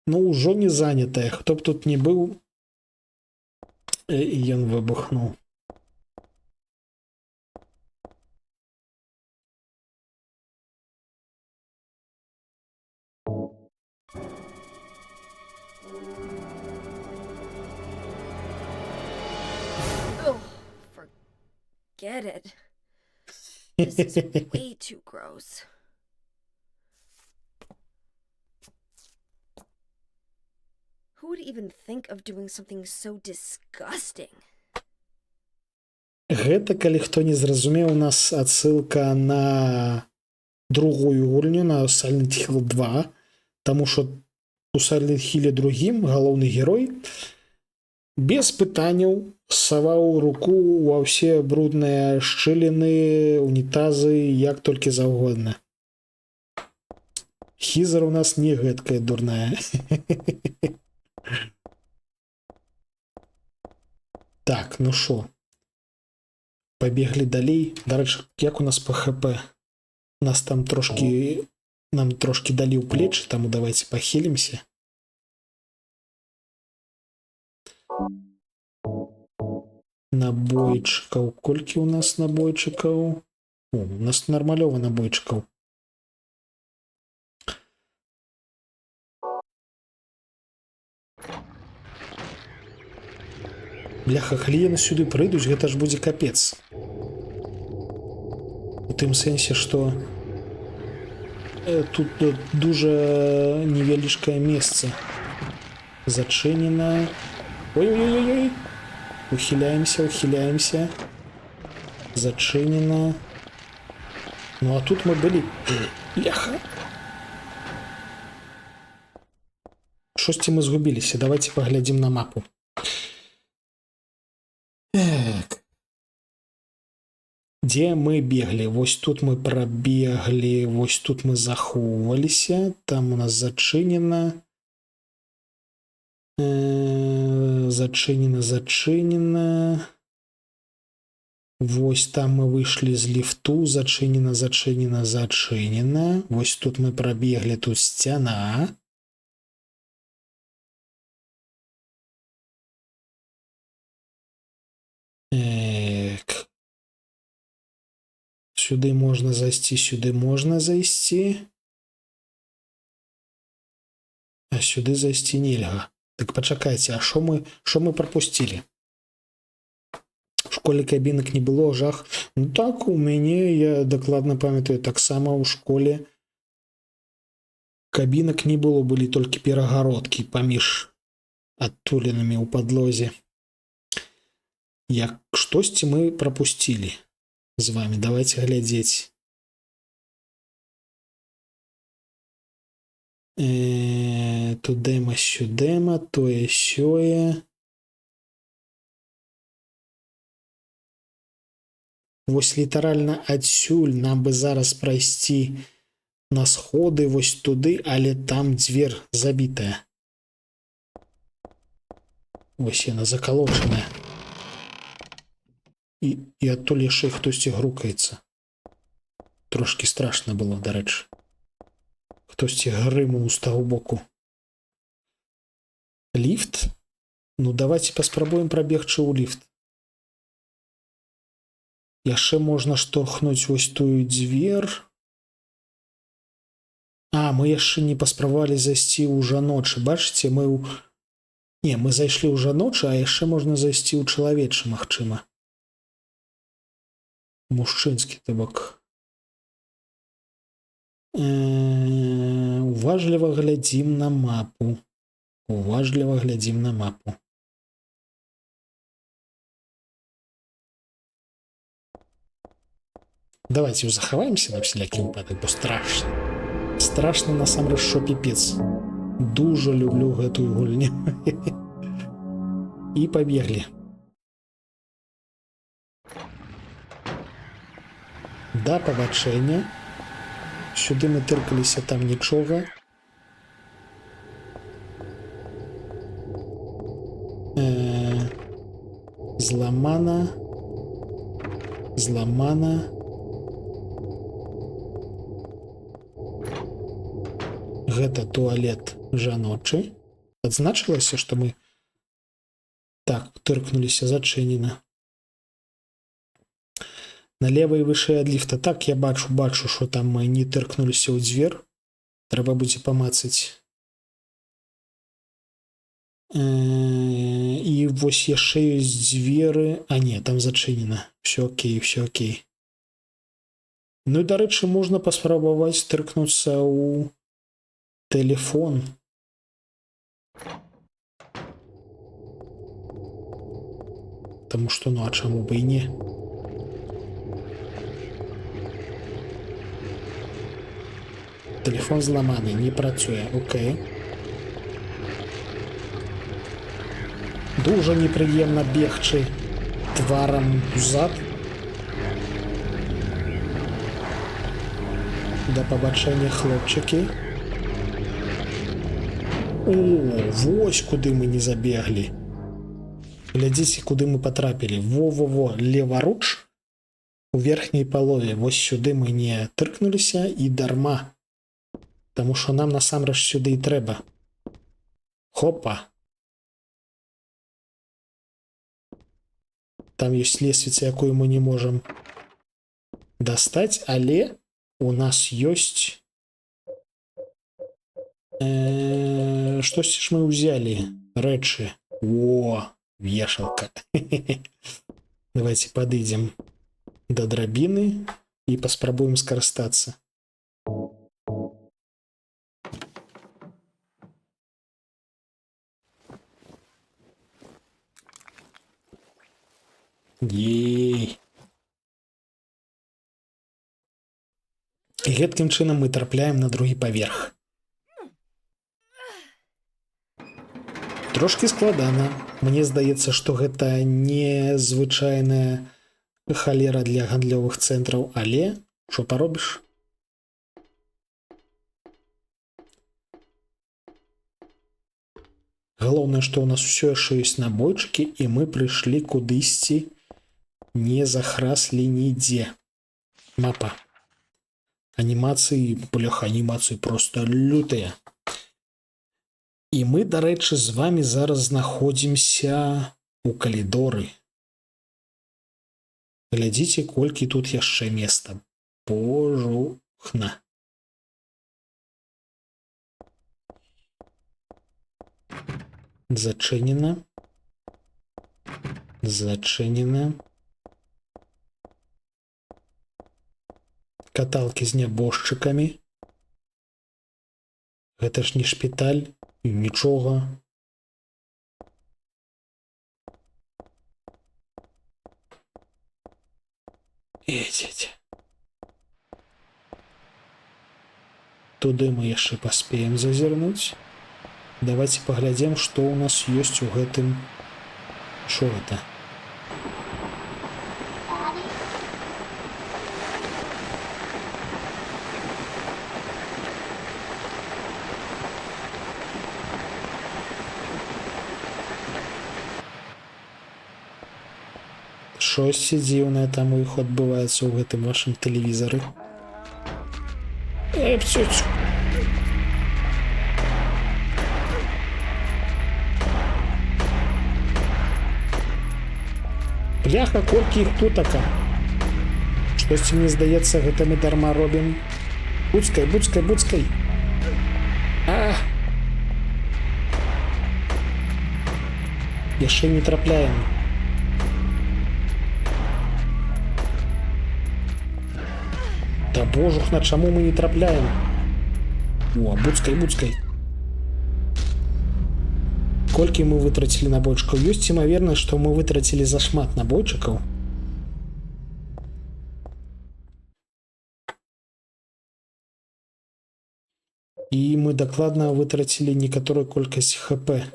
Ну, ўжо не занятая. Хто б тут не быў, ён выбухнуў. Ugh, forget it. This is way too gross. Who would even think of doing something so disgusting? Гэта, калі хто не зразумеў, у нас адсылка на другую гульню, на Silent Hill 2, таму што у Silent Hill другім галоўны герой без пытанняў саваў руку ва ўсе брудныя шчыліны, унітазы, як толькі заўгодна. Хізер у нас не гэткая дурная. Так, ну шо? Пабеглі далей. Дарэчы, як у нас по ХП? Нас там трошкі, нам трошкі далі ў плечы, таму давайте пахілімся. Набойчыкаў. Колькі ў нас набойчыкаў? О, у нас нармалёва набойчыкаў. Бляха, калі яны сюды прыйдуць, гэта ж будзе капец. У тым сэнсе, што тут дужа невялічкае месца. Зачынена. Ой-ой-ой-ой. Ухіляемся, ухіляемся. Зачынена. Ну а тут мы былі. Бляха. Штосьці мы згубіліся. Давайте паглядзім на мапу. Так. Дзе мы беглі? Вось тут мы прабеглі, вось тут мы захоўваліся, там у нас зачынена. Зачынена, зачынена. Вось там мы выйшлі з ліфту, зачынена, зачынена, зачынена. Вось тут мы прабеглі, тут сцяна. Так. Сюды можна зайсці, сюды можна зайсці. А сюды зайсці нельга. Так пачакайце, а шо мы пропусцілі? У школе кабінак не было, жах. Ну так, у мяне, я дакладна памятаю, таксама ў школе кабінак не было, былі толькі перагародкі паміж адтулінамі ў падлозе. Як штосьці мы прапусцілі з вами. Давайте глядзець. Тудэма, сюдэма, тое, сёе. Вось літаральна адсюль нам бы зараз прайсці на сходы вось туды, але там дзвер забітая. Вось яна закалочаная. І адтуль яшчэ хтосьці грукаецца. Трошкі страшна было, дарэчы. Хтосьці грымнуў з таго боку. Ліфт? Ну давайте паспрабуем прабегчы ў ліфт. Яшчэ можна штурхнуць вось тую дзвер. А, мы яшчэ не паспрабавалі зайсці ў жаночы. Бачыце, мы ў... Не, мы зайшлі ў жаночы, а яшчэ можна зайсці ў чалавечы, магчыма. Мужчынскі, то бок. Уважліва глядзім на мапу. Уважліва глядзім на мапу. Давайте захаваемся на всялякі выпадак, бо страшно. Страшно насамрэч, що піпец. Дужа люблю гэтую гульню. І пабеглі. Да пабачэння. Сюды мы тыркаліся, там нічога. Зламана. Зламана. Гэта туалет жаночы. Адзначылася, што мы так тыркнуліся, зачынена. Налево і вышэй ад ліфта. Так, я бачу, що там мы не тыркнуліся ў дзвер. Трэба будзе памацаць. І вось яшчэ ёсць дзверы. А не, там зачынена. Все окей, все окей. Ну і, дарэчы, можна паспрабаваць тыркнуцца ў тэлефон. Таму што, ну а чаму бы і не? Тэлефон зламаны, не працуе, окей. Дужа непрыемна бегчы тварам узад. Да пабачэння, хлопчыкі. О, вось куды мы не забеглі. Глядзіце, куды мы патрапілі. Во-во-во, леваруч у верхняй палове. Вось сюды мы не тыркнуліся і дарма. Таму што нам насамрэч сюды і трэба. Хопа. Там ёсць лесвіца, якую мы не можам дастаць, але у нас ёсць... Штосьці ж мы ўзялі. Рэчы. О, вешалка. Давайте падыдзем да драбіны і паспрабуем скарыстацца. Ей. І гэткім чынам мы трапляем на другі паверх. Трошкі складана. Мне здаецца, што гэта незвычайная халера для гандлёвых цэнтраў, але що паробіш? Галоўнае, што ў нас усё яшчэ ёсць набойчыкі, і мы прыйшлі кудысьці, не захраслі нідзе. Мапа. Анімацыі, бляха, анімацыі просто лютыя. І мы, дарэчы, з вами зараз знаходзімся у калідоры. Глядзіце, колькі тут яшчэ места. Божухна. Зачынена. Зачынена. Каталкі з нябожчыкамі. Гэта ж не шпіталь, нічога. Едзеце. Туды мы яшчэ паспеем зазірнуць. Давайте паглядзім, што ў нас ёсць у гэтым. Шо гэта? Штосьці дзіўнае там у іх адбываецца ў гэтым вашым тэлевізары. Эпцюць. Бляха, колькі іх тутака. Штосьці мне здаецца, гэта мы дарма робім. Буцкай, буцкай, буцкай. А! Яшчэ не трапляем. Та божухна, чаму мы не трапляем? О, буцкай, буцкай. Колькі мы вытрацілі набойчыкаў? Ёсць імавернасць, што мы вытрацілі зашмат набойчыкаў. І мы дакладна вытрацілі некаторую колькасць ХП.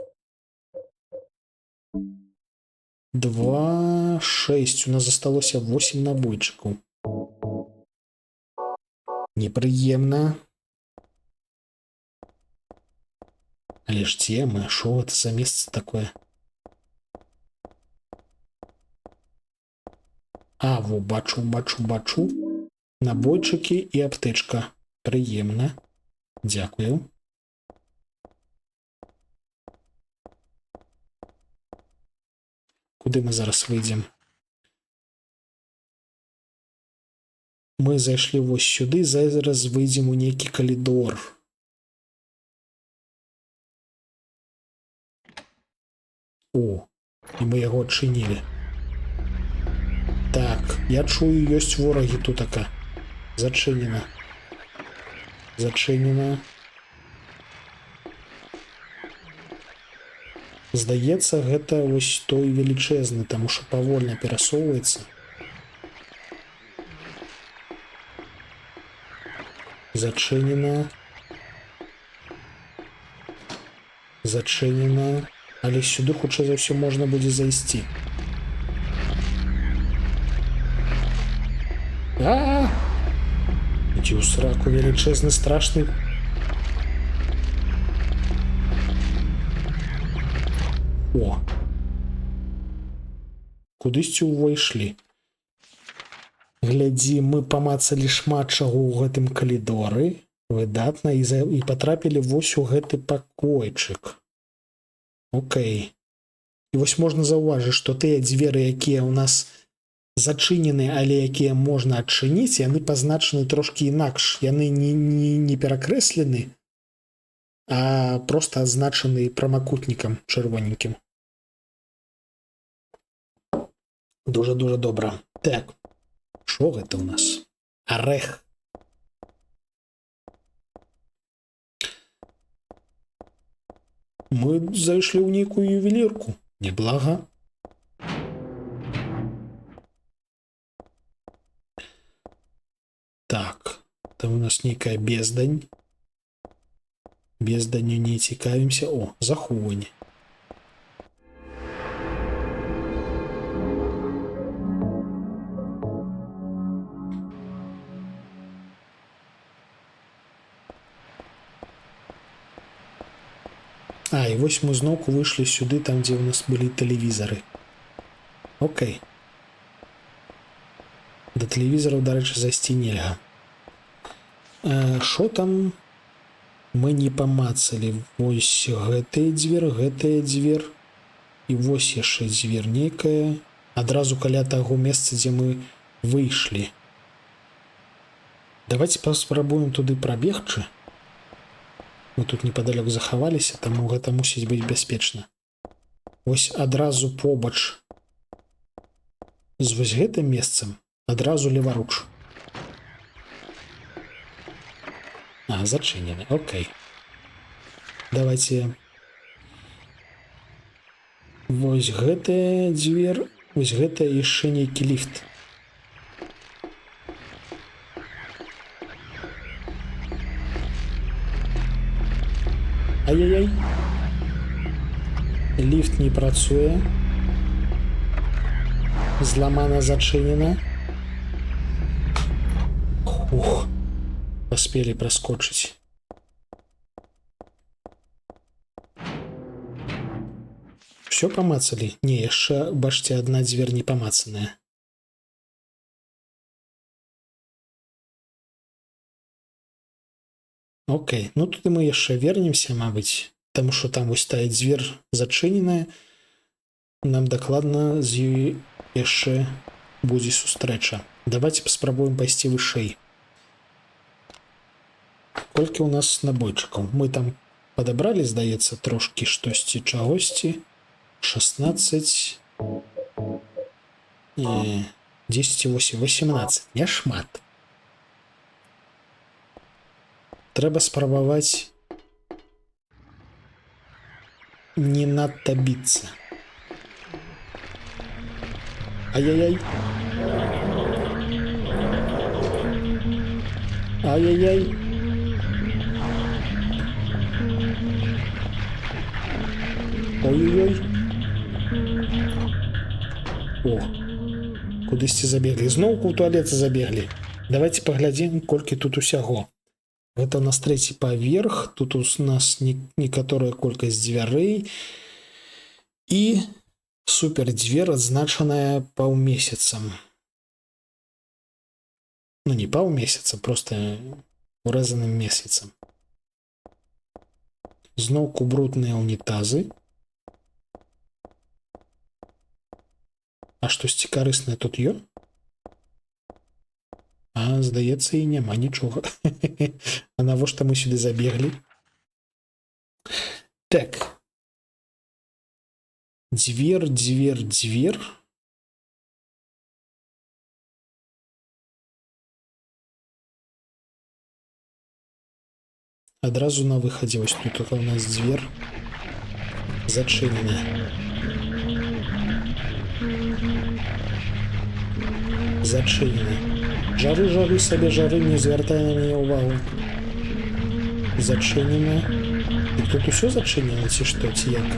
2, 6. У нас засталося 8 набойчыкаў. Непрыемна. Але ж дзе мы? Шо гэта за месца такое? А, во, бачу, бачу, бачу. Набойчыкі і аптэчка. Прыемна. Дзякую. Куды мы зараз выйдзем? Мы зайшлі вось сюды, зараз выйдзем у нейкі калідор. О, і мы яго адчынілі. Так, я чую, ёсць ворагі тутака. Зачынена. Зачынена. Здаецца, гэта вось той велічэзны, таму што павольна перасоўваецца. Зачынена. Зачынена. Але сюды, хутчэй за ўсё, можна будзе зайсці. А-а-а! Ідзі ў сраку, велічэзны, страшны. О! Кудысьці ўвайшлі. Глядзі, мы памацалі шмат чаго ў гэтым калідоры. Выдатна, і патрапілі вось у гэты пакойчык. Окей. І вось можна заўважыць, што тыя дзверы, якія ў нас зачынены, але якія можна адчыніць, яны пазначаны трошкі інакш. Яны не перакрэслены, а проста адзначаны прамакутнікам чырвоненькім. Дуже-дуже добра. Так, що гэта ў нас? Орех. Мы зайшлі ў нейкую ювелірку. Неблага. Так, там у нас нейкая бездань. Безданню не цікавімся. О, захоўванне. А, і вось мы зноўку выйшлі сюды, там, дзе ў нас былі тэлевізары. Окей. Да тэлевізараў, дарэчы, зайсці нельга. Шо там? Мы не памацалі. Вось гэтыя дзвер, гэтая дзвер. І вось яшчэ дзвер нейкая. Адразу каля таго месца, дзе мы выйшлі. Давайте паспрабуем туды прабегчы. Мы тут непадалёк захаваліся, таму гэта мусіць быць бяспечна. Вось адразу побач з вось гэтым месцам, адразу леваруч. А, зачынены, окей. Давайте вось гэтая дзвер, вось гэтая яшчэ нейкі ліфт. Ай-яй-яй. Ліфт не працуе. Зламана, зачынена. Ух. Паспелі праскочыць. Всё памацалі? Не, яшчэ, бачце, адна дзвер не памацаная. Окей, туды мы яшчэ вернемся, мабыць, таму што там вось тая дзвер зачыненая. Нам дакладна з ёй яшчэ будзе сустрэча. Давайте паспрабуем пайсці вышэй. Колькі ў нас набойчыкаў? Мы там падабралі, здаецца, трошкі штосьці чагосьці. 16, 10, 8, 18. Няшмат. Трэба спрабаваць не надта біцца. Ай-яй-яй. Ай-яй-яй. Ой-ой-ой. О, кудысьці забеглі. Зноўку ў туалет забеглі. Давайте паглядзім, колькі тут усяго. Гэта у нас трэці паверх. Тут у нас некаторая колькасць дзвярэй. І супер дзвер, адзначаная паўмесяцам. Ну, не паўмесяца, просто урэзаным месяцам. Зноўку брудныя унітазы. А штосьці карыснае тут ё? А, здаецца, і няма нічога. А навошта мы сюды забеглі? Так. Дзвер, дзвер, дзвер. Адразу на выхадзе вось тут у нас дзвер зачыненая. Зачынена. Жары, жары сабе, жары, не звяртай на мяне ўвагу. Зачынена. Дык тут усё зачынена, ці што, ці як?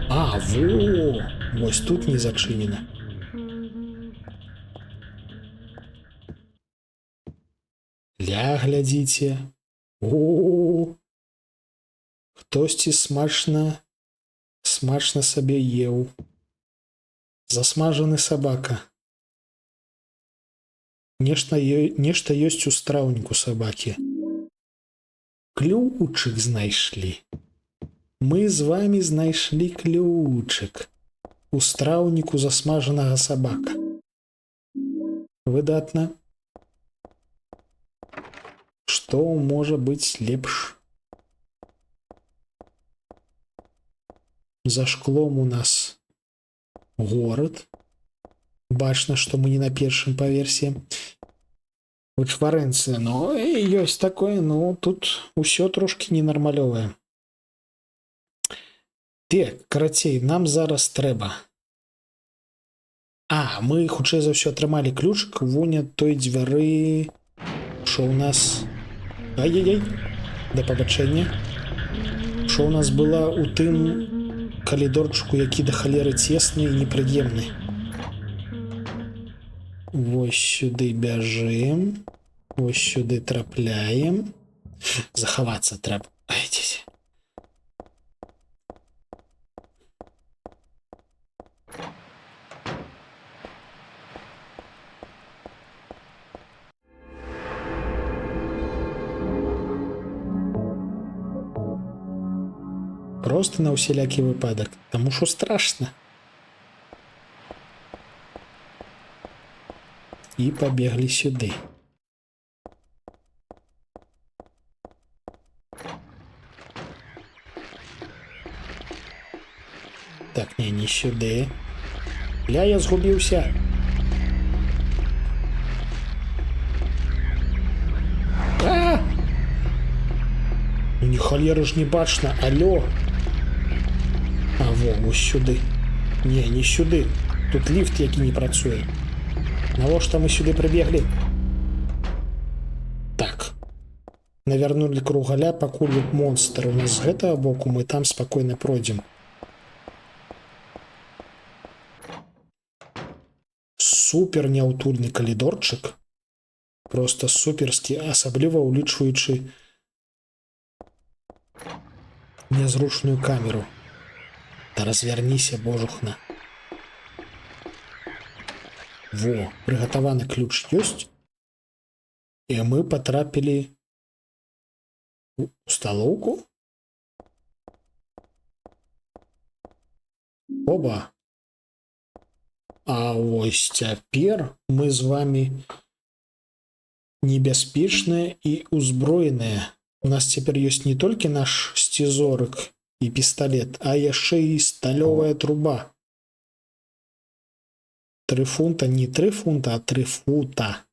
А, во! Вось тут не зачынена. Ля, глядзіце. О! Хтосьці смачна сабе еў. Засмажаны сабака. Нешта ёсць у страўніку сабакі. Ключык знайшлі. Мы з вами знайшлі ключык у страўніку засмажанага сабака. Выдатна. Што можа быць лепш? За шклом у нас горад. Бачна, што мы не на першым паверсе. Вычварэнцы, ну, ёсць такое, ну, тут усё трошкі ненармалёвае. Так, карацей, нам зараз трэба. А, мы, хутчэй за ўсё, атрымалі ключык вунь ад той дзвяры, що ў нас... Ай-яй-яй, да пабачэння. Що ў нас была ў тым калідорчыку, які да халеры цесны і непрыемны. Вось сюды бяжым, вось сюды трапляем. Захавацца трэба. Айцеся. Просто на ўсялякі выпадак, таму што страшна. І пабеглі сюды. Так, не, не сюды. Бля, я згубіўся. А! Ну, ні халеры ж не бачна, алё. А, во, вось сюды. Не, не сюды. Тут ліфт, які не працуе. Навошта мы сюды прыбеглі? Так. Навярнулі кругаля, пакуль монстр у нас з гэтага боку, мы там спакойна пройдзем. Супер няўтульны калідорчык. Просто суперскі, асабліва ўлічваючы нязручную камеру. Да развярніся, божухна. Во, прыгатаваны ключ ёсць. І мы патрапілі у сталоўку. Оба. А вось цяпер мы з вами небяспечныя і узброеныя. У нас цяпер ёсць не толькі наш сцізорык і пісталет, а яшчэ і сталёвая труба. 3 фунта, не 3 фунта, а 3 фута.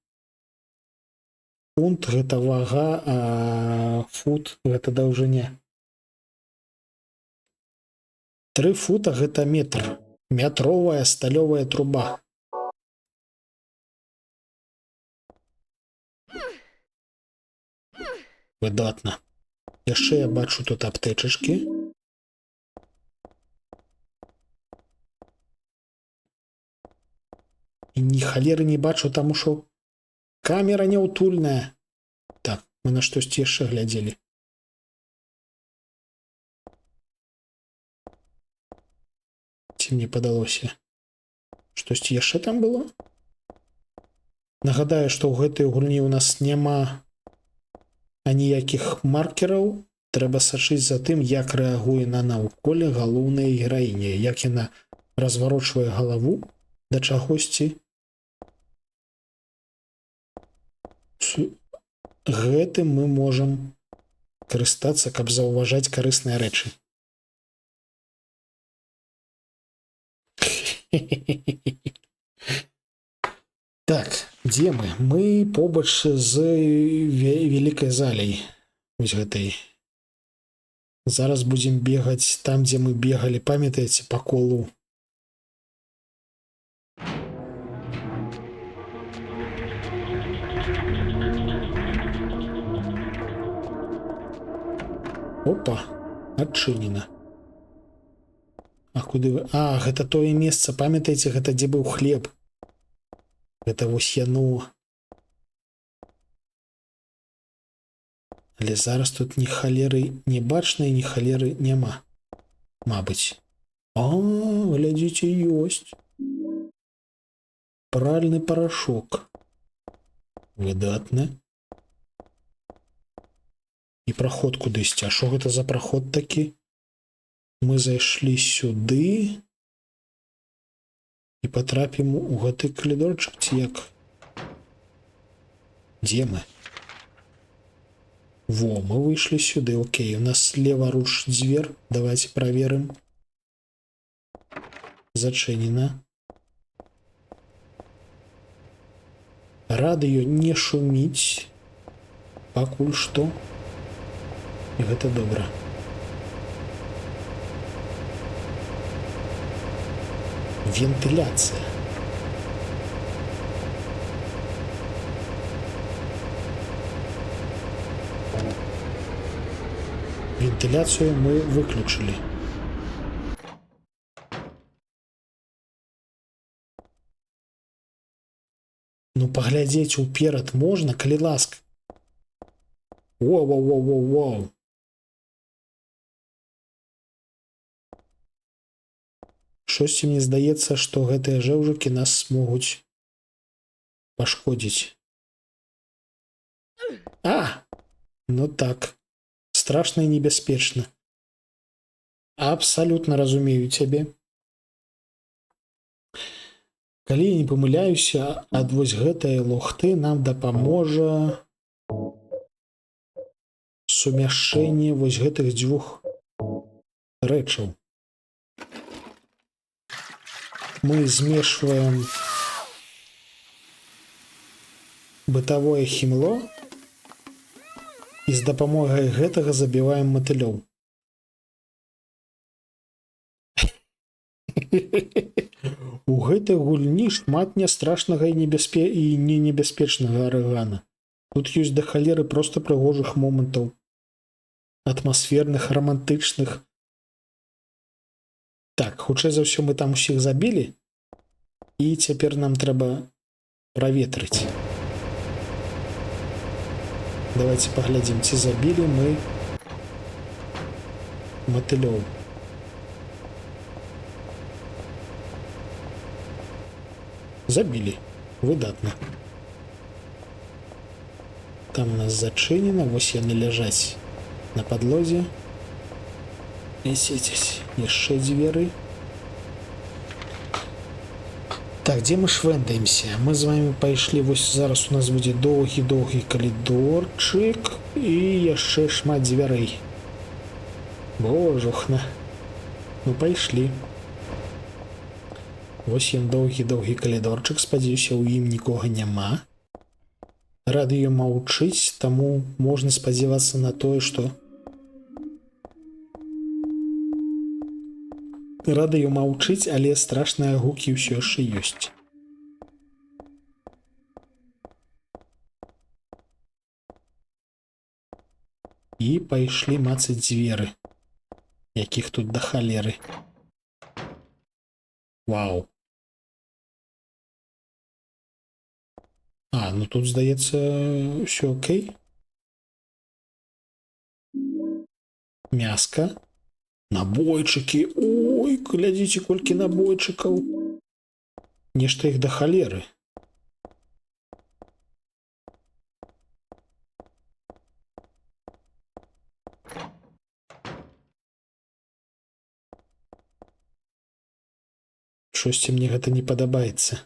Фунт гэта вага, а фут гэта даўжыня. 3 фута гэта метр. Метровая сталёвая труба. Выдатна. Яшчэ я бачу тут аптэчачкі. І ні халеры не бачу, таму што камера няўтульная. Так, мы на штосьці яшчэ глядзелі. Ці мне падалося? Штосьці яшчэ там было? Нагадаю, што ў гэтай гульні ў нас няма аніякіх маркераў. Трэба сачыць за тым, як рэагуе на наўколе галоўная гераіня, як яна разварочвае галаву да чагосьці. Гэтым мы можам карыстацца, каб заўважаць карысныя рэчы. Так, дзе мы? Мы побач з вялікай заляй. Вось гэтай. Зараз будзем бегаць там, дзе мы бегалі, памятаеце, па колу. Опа, адчынена. А куды вы? А, гэта тое месца, памятаеце, гэта дзе быў хлеб. Гэта вось яно. Але зараз тут ні халеры не бачна і ні халеры няма. Мабыць. А, глядзіце, ёсць. Пральны парашок. Выдатна. І праход кудысьці. А што гэта за праход такі? Мы зайшлі сюды і патрапім у гэты калідорчык, ці як? Дзе мы? Во, мы выйшлі сюды. Окей, у нас леваруч дзвер. Давайте праверым. Зачынена. Радыё не шуміць. Пакуль што. І гэта добра. Вентыляцыя. Вентыляцыю мы выключылі. Ну, паглядзець уперад можна, калі ласка. Воу-воу-воу-воу-воу. Штосьці мне здаецца, што гэтыя жэўжыкі нас могуць пашкодзіць. А! Ну так. Страшна і небяспечна. Абсалютна разумею цябе. Калі я не памыляюся, ад вось гэтай лухты нам дапаможа сумяшчэнне вось гэтых дзвюх рэчаў. Мы змешваем бытавое хімло і з дапамогай гэтага забіваем матылёў. У гэтай гульні шмат не страшнага і і не небяспечнага арыгана. Тут ёсць да халеры проста прыгожых момантаў, атмасферных, рамантычных. Так, хутчэй за ўсё мы там усіх забілі, і цяпер нам трэба праветрыць. Давайте паглядзім, ці забілі мы матылёў. Забілі. Выдатна. Там у нас зачынена, вось яны ляжаць на падлозе. Неситесь. Яшчэ дзверы. Так, дзе мы швэндаемся? Мы з вами пайшлі, вось зараз у нас будзе доўгі-доўгі калідорчык і яшчэ шмат дзвярэй. Божухна. Ну, пайшлі. Вось ён доўгі-доўгі калідорчык, спадзяюся, у ім нікога няма. Радыё маўчыць, таму можна спадзявацца на тое, што радыё маўчыць, але страшныя гукі ўсё яшчэ ёсць. І пайшлі мацаць дзверы, якіх тут да халеры. Вау. А, ну тут, здаецца, ўсё окей. Мяска. Набойчыкі. Ой, глядзіце, колькі набойчыкаў. Нешта іх да халеры. Штосьці мне гэта не падабаецца.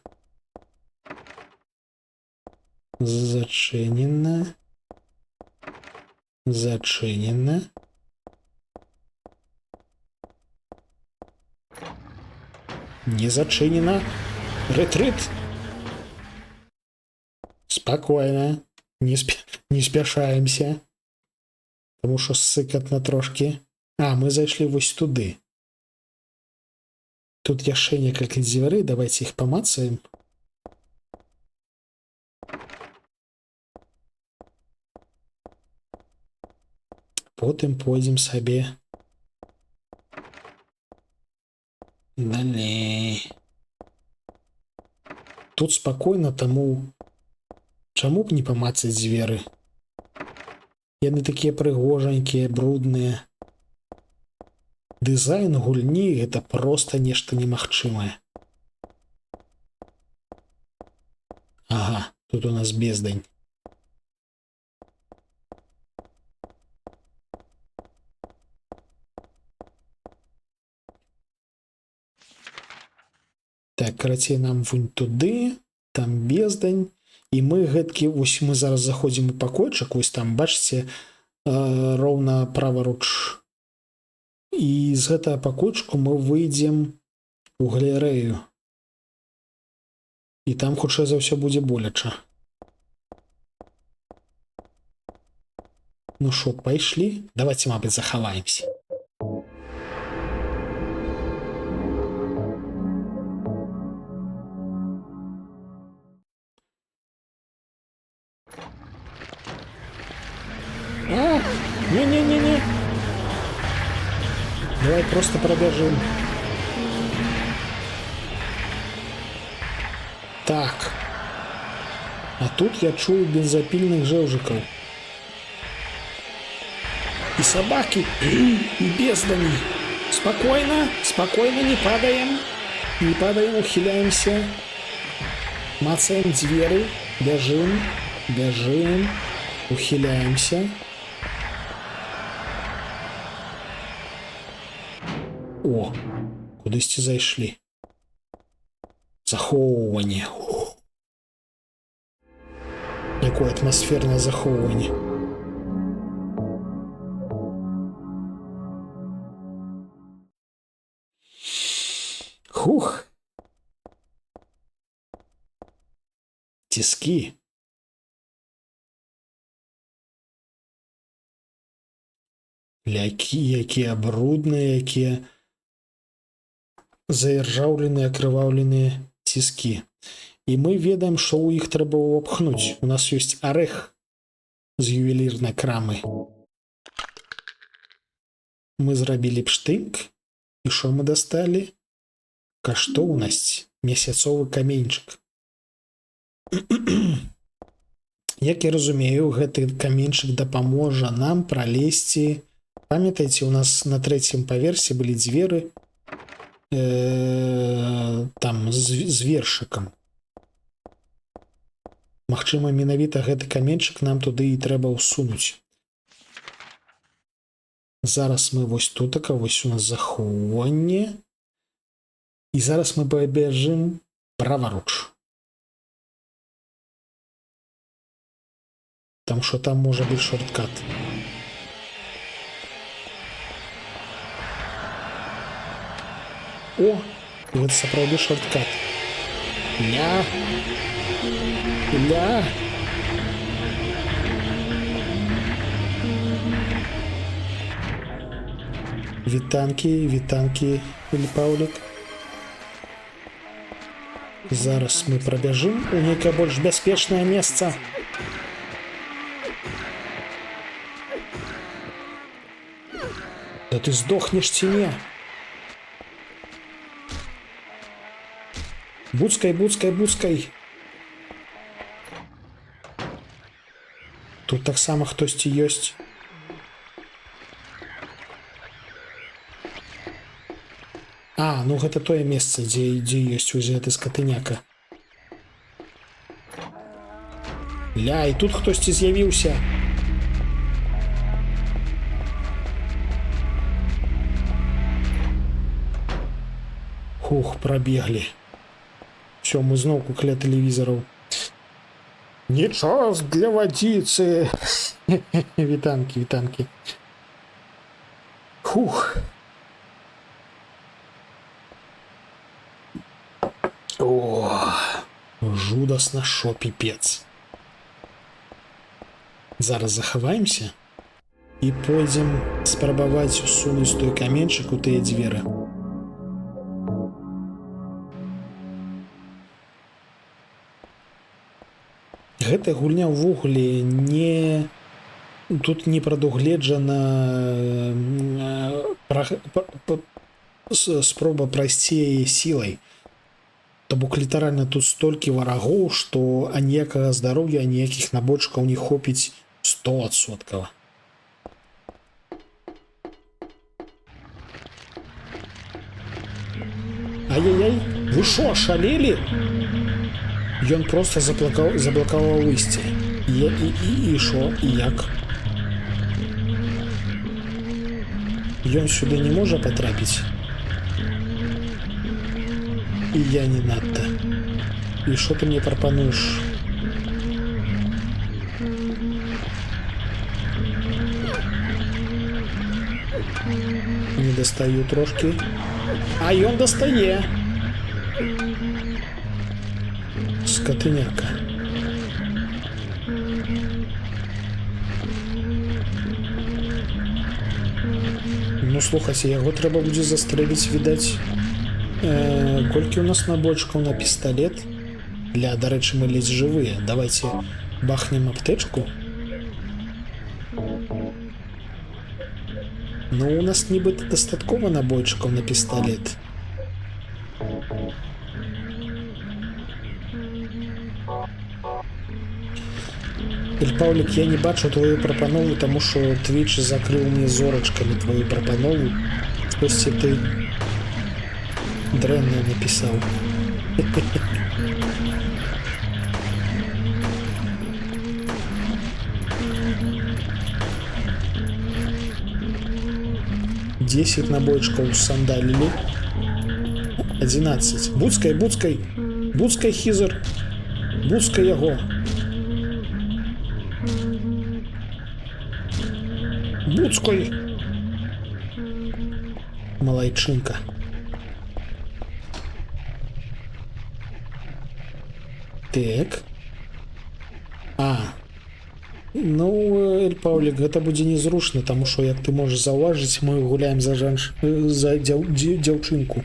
Зачынена. Зачынена. Не зачынена. Рэтрыт. Спакойна. Не спяшаемся. Таму што ссыкатна трошкі. А, мы зайшлі вось туды. Тут яшчэ некалькі дзвярэй, давайте іх памацаем. Потым пойдзем сабе далей. Тут спакойна, таму чаму б не памацаць дзверы? Яны такія прыгожанькія, брудныя. Дызайн гульні гэта проста нешта немагчымае. Ага, тут у нас бездань. Так, карацей, нам вунь туды, там бездань. І мы гэткі, вось мы зараз заходзім у пакойчык, вось там, бачыце, роўна праваруч. І з гэтага пакойчыку мы выйдзем у галерэю. І там, хутчэй за ўсё, будзе боляча. Ну шо, пайшлі? Давайте, мабыць, захаваемся. А, не-не-не-не. Давай просто пробежим. Так. А тут я чую бензопильных жевжиков. И собаки, и бездани. Спокойно, спокойно, не падаем. Не падаем, ухиляемся. Мацаем двери, бежим, бежим, ухиляемся. О, кудысьці зайшлі. Захоўванне. Якое атмасфернае захоўванне. Хух. Тиски. Лякі, якія брудныя, якія заіржаўленыя, акрываўленыя ціскі. І мы ведаем, што ў іх трэба ўвапхнуць. У нас ёсць арэх з ювелірнай крамы. Мы зрабілі пштынк, і што мы дасталі? Каштоўнасць, месяцовы каменьчык. Як я разумею, гэты каменьчык дапаможа нам пралезці. Памятаеце, у нас на трэцім паверсе былі дзверы, там з вершыкам. Магчыма, менавіта гэты каменьчык нам туды і трэба ўсунуць. Зараз мы вось тутака, вось у нас захоўванне. І зараз мы пабяжым праваруч. Там що там можа быць шорткат. О, гэта сапраўды шорткат. Ля. Ля. Вітанкі, вітанкі, Паўлік. Зараз мы прабяжым у нейкае больш бяспечнае месца. Да ты здохнеш ці не? Буцкай, буцкай, буцкай. Тут таксама хтосьці ёсць. А, ну гэта тое месца, дзе ёсць вось гэты скатыняка. Ля, і тут хтосьці з'явіўся. Хух, прабеглі. Всё, мы зноўку каля тэлевізараў. Не час для вадзіцы. Вітанкі, вітанкі. Хух. О, жудасна, шо піпец. Зараз захаваемся і пойдзем спрабаваць усунуць той каменчык у тыя дзверы. Гэтая гульня ўвогуле не тут не прадугледжана спроба прайсці яе сілай. То бок літаральна тут столькі варагоў, што аніякага здароўя, аніякіх набочкаў не хопіць 100%. Ай-яй-яй, вы шо, ашалелі? Ён просто заблакаваў выйсце. І шо, і як? Ён сюды не можа патрапіць? І я не надта. І шо ты мне прапануеш? Не дастаю трошкі. А ён дастае. Скотыняка. Ну, слухайце, яго трэба будзе застрэліць, відаць. Колькі ў нас набойчыкаў на пісталет? Ля, дарэчы, мы ледзь жывыя. Давайте бахнем аптэчку. Ну, у нас нібыта дастаткова набойчыкаў на пісталет. Эль Паўлік, я не бачу твою прапанову, таму што Twitch закрыў мне зорачкамі твою прапанову. Штосьці ты дрэнна напісаў. 10 набойчыкаў сандалілі. 11. Буцкай, буцкай. Буцкай, Хізер. Буцкай яго. Буцкай. Малайчынка. Так. А. Ну, Эль Паўлік, гэта будзе незручна, таму што, як ты можаш заўважыць, мы гуляем за дзяўчынку.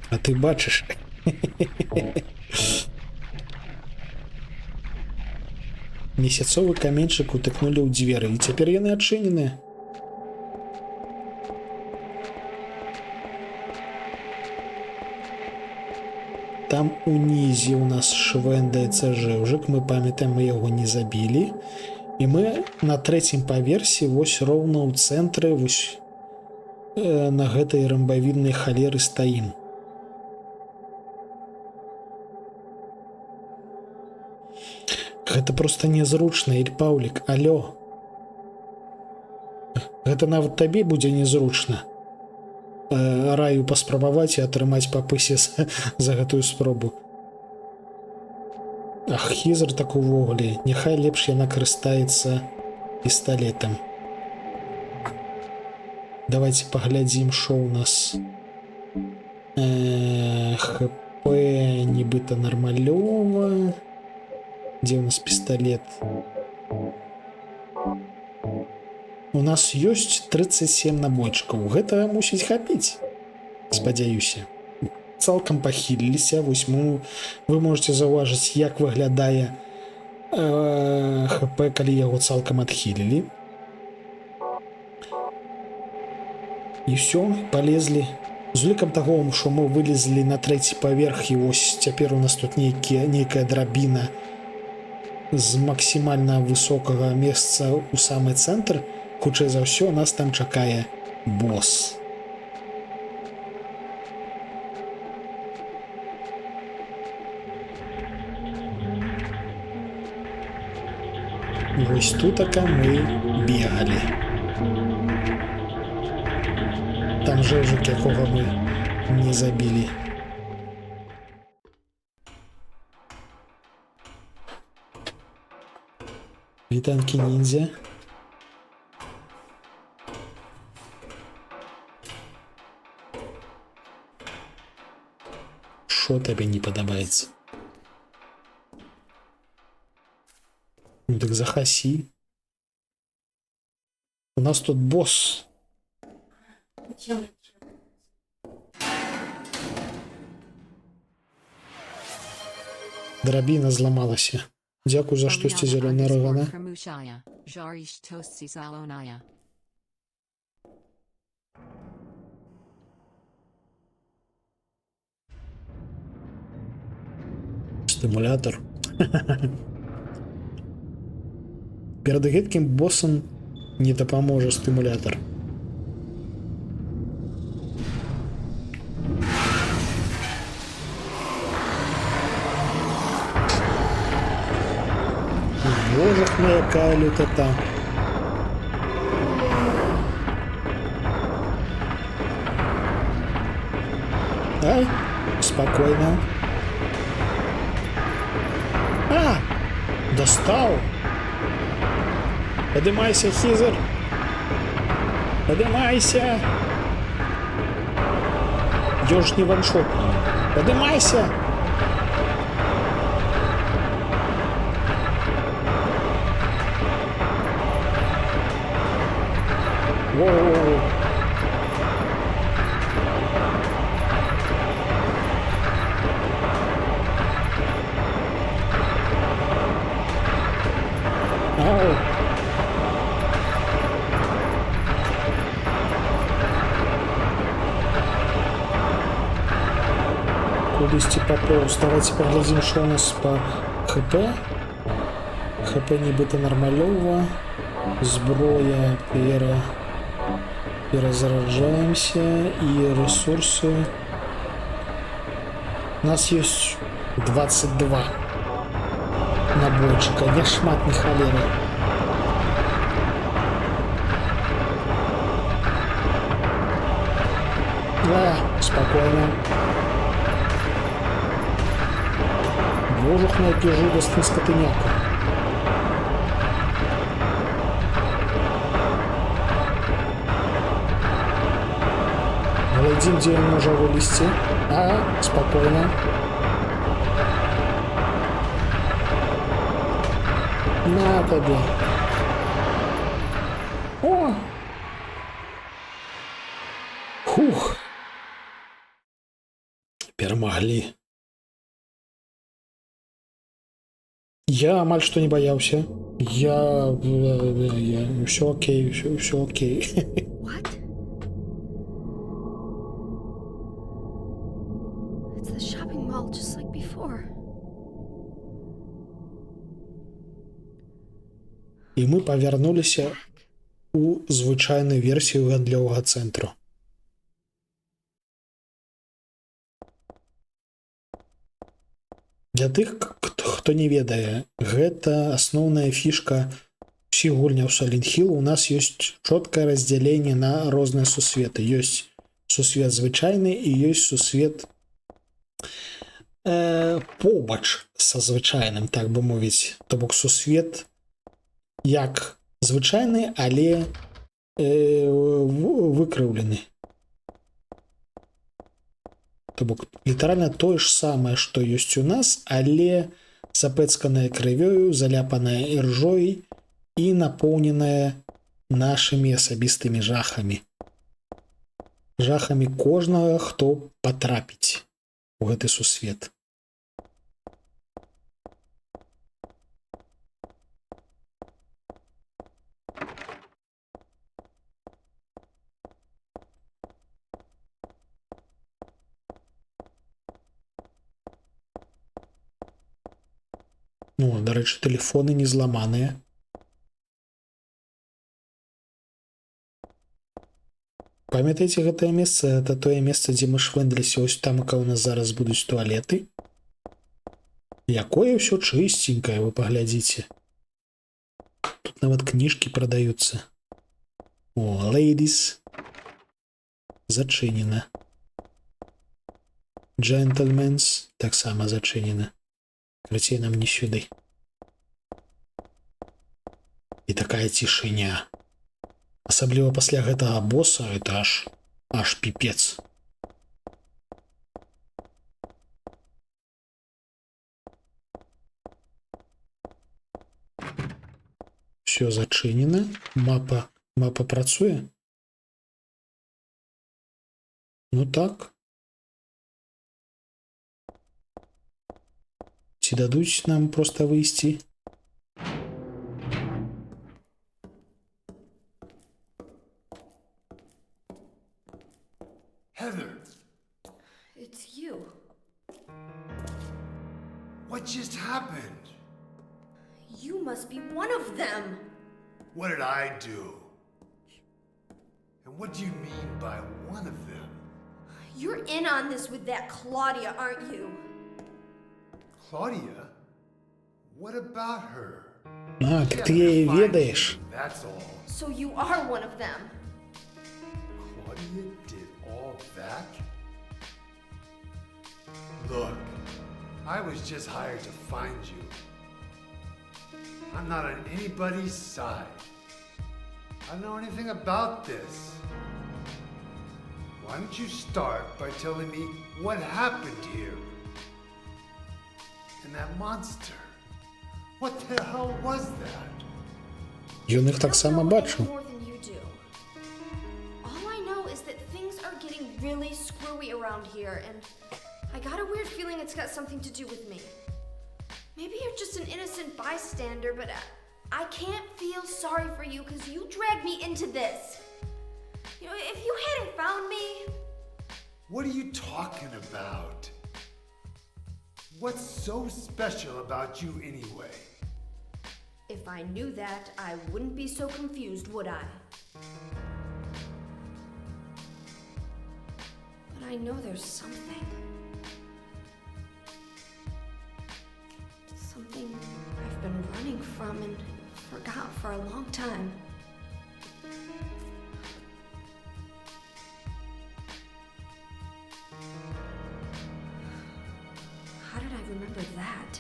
А ты бачыш? Месяцовы каменьчык утыкнулі ў дзверы, і цяпер яны адчыненыя. Там унізе у нас швэндаецца жэўжык, мы памятаем, мы яго не забілі. І мы на трэцім паверсе, вось роўна ў цэнтры, вось на гэтай рамбавіднай халеры стаім. Гэта проста незручна, Эль Паўлік, алё. Гэта нават табе будзе незручна. Раю паспрабаваць і атрымаць па пысе за гэтую спробу. Ах, Хізер так увогуле. Няхай лепш яна карыстаецца пісталетам. Давайте паглядзім, шо ў нас. ХП нібыта нармалёва. Дзе ў нас пісталет? У нас ёсць 37 набойчыкаў. Гэта мусіць хапіць. Спадзяюся. Цалкам пахіліліся. Вось мы, вы можете заўважыць, як выглядае ХП, калі яго цалкам адхілілі. І ўсё, палезлі. З улікам таго, што мы вылезлі на трэці паверх, і вось цяпер у нас тут нейкая драбіна з максімальна высокага месца ў самы цэнтр, хутчэй за ўсё нас там чакае бос. Вось тутака мы бегалі. Там жэжык, якога мы не забілі. Вітанкі, ніндзя. Шо табе не падабаецца? Ну так захасі. У нас тут босс. Чем? Драбіна зламалася. Дзякуй за штосьці зялёная рагана. Стымулятор. Перад гэткім босам не дапаможа стымулятор. Божах мой, якая лютата. Ай, спокойно. А! Достал! Подымайся, Хизер! Подымайся! Ёж не ваншотный. Подымайся! Воу! Ау! Кудысьці папоўз. Давайте паглядзім, што у нас па ХП. ХП нібыта нармалёва. Зброя перазараджаемся і рэсурсы. У нас ёсць 22 набойчыка. Не шмат, ні халеры. А, спокойно. Божух мой, які жудасны скотыняка. Глядзім, дзе ён можа вылезці. А, спокойно. На табе. О! Фух. Перамаглі. Я амаль што не баяўся. Я ўсё окей, ўсё окей. What? It's the shopping mall just like before. І мы павярнуліся у звычайную версію гандлёвага цэнтру. Для тых, хто не ведае, гэта асноўная фішка ўсіх гульняў Silent Hill. У нас ёсць чоткае раздзяленне на розныя сусветы. Ёсць сусвет звычайны і ёсць сусвет побач са звычайным, так бы мовіць. То бок сусвет як звычайны, але выкрыўлены. То бок літаральна тое ж самае, што ёсць у нас, але запэцканая крывёю, заляпаная іржой і напоўненая Нашымі асабістымі жахамі. Жахамі кожнага, хто патрапіць у гэты сусвет. Ну, дарэчы, тэлефоны не зламаныя. Памятаеце гэтае месца? Это тое месца, дзе мы швэндліся, ось там, у нас зараз будуць туалеты. Якое ўсё чысценькае, вы паглядзіце. Тут нават кніжкі прадаюцца. О, ladies. Зачынена. Gentlemen's таксама зачынена. Карацей, нам не сюды. І такая цішыня. Асабліва пасля гэтага боса, это аж пипец. Всё зачынена. Мапа працуе? Ну так. Ці дадуць нам проста выйсці? Heather, It's you. what just happened? You must be one of them. What did I do? And what do you mean by one of them? You're in on this with that Claudia, aren't you? Claudia? What about her? А, так ты яе Find ведаеш. you, that's all. So you are one of them. Claudia did all that? Look, I was just hired to find you. I'm not on anybody's side. I don't know anything about this. Why don't you start by telling me what happened here? And that monster. What the hell was that? Ён іх I don't таксама know any бачыў. more than you do. All I know is that things are getting really screwy around here, and I got a weird feeling it's got something to do with me. Maybe you're just an innocent bystander, but I can't feel sorry for you because you dragged me into this. If you hadn't found me. What are you talking about? What's so special about you anyway? If I knew that, I wouldn't be so confused, would I? But I know there's something. Something I've been running from and forgot for a long time. How did I remember that?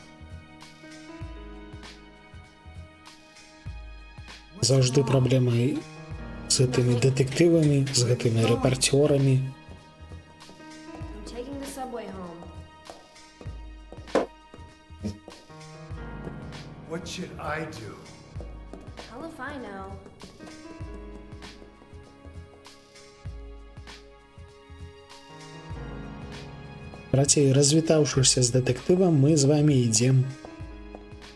Заўжды праблемы з гэтымі дэтэктывамі, з гэтымі рэпарцёрамі. I'm taking the subway home. What should I do? Hell if I know. Карацей, развітаўшыся з дэтэктывам, мы з вами ідзем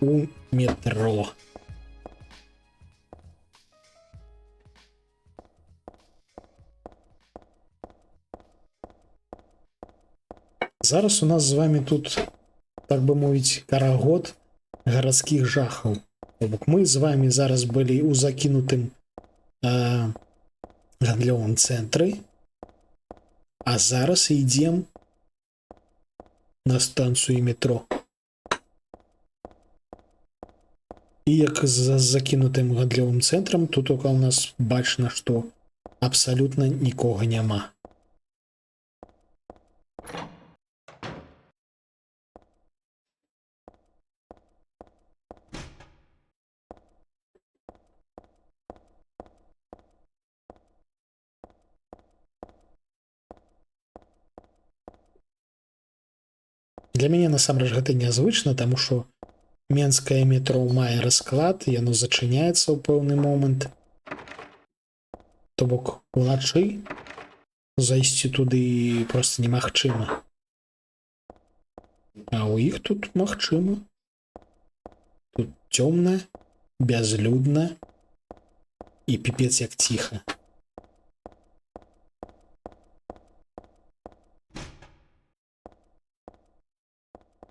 у метро. Зараз у нас з вами тут, так бы мовіць, карагод гарадскіх жахаў. То бок мы з вами зараз былі ў закінутым гандлёвым цэнтры, а зараз ідзем на станцыю метро. І як за закінутым гандлёвым цэнтрам, тут у нас бачна, што абсалютна нікога няма. Для мяне насамрэч гэта нязвычна, таму што менскае метро мае расклад, яно зачыняецца ў пэўны момант. То бок уначы зайсці туды проста немагчыма. А ў іх тут магчыма. Тут цёмна, бязлюдна і піпец як ціха.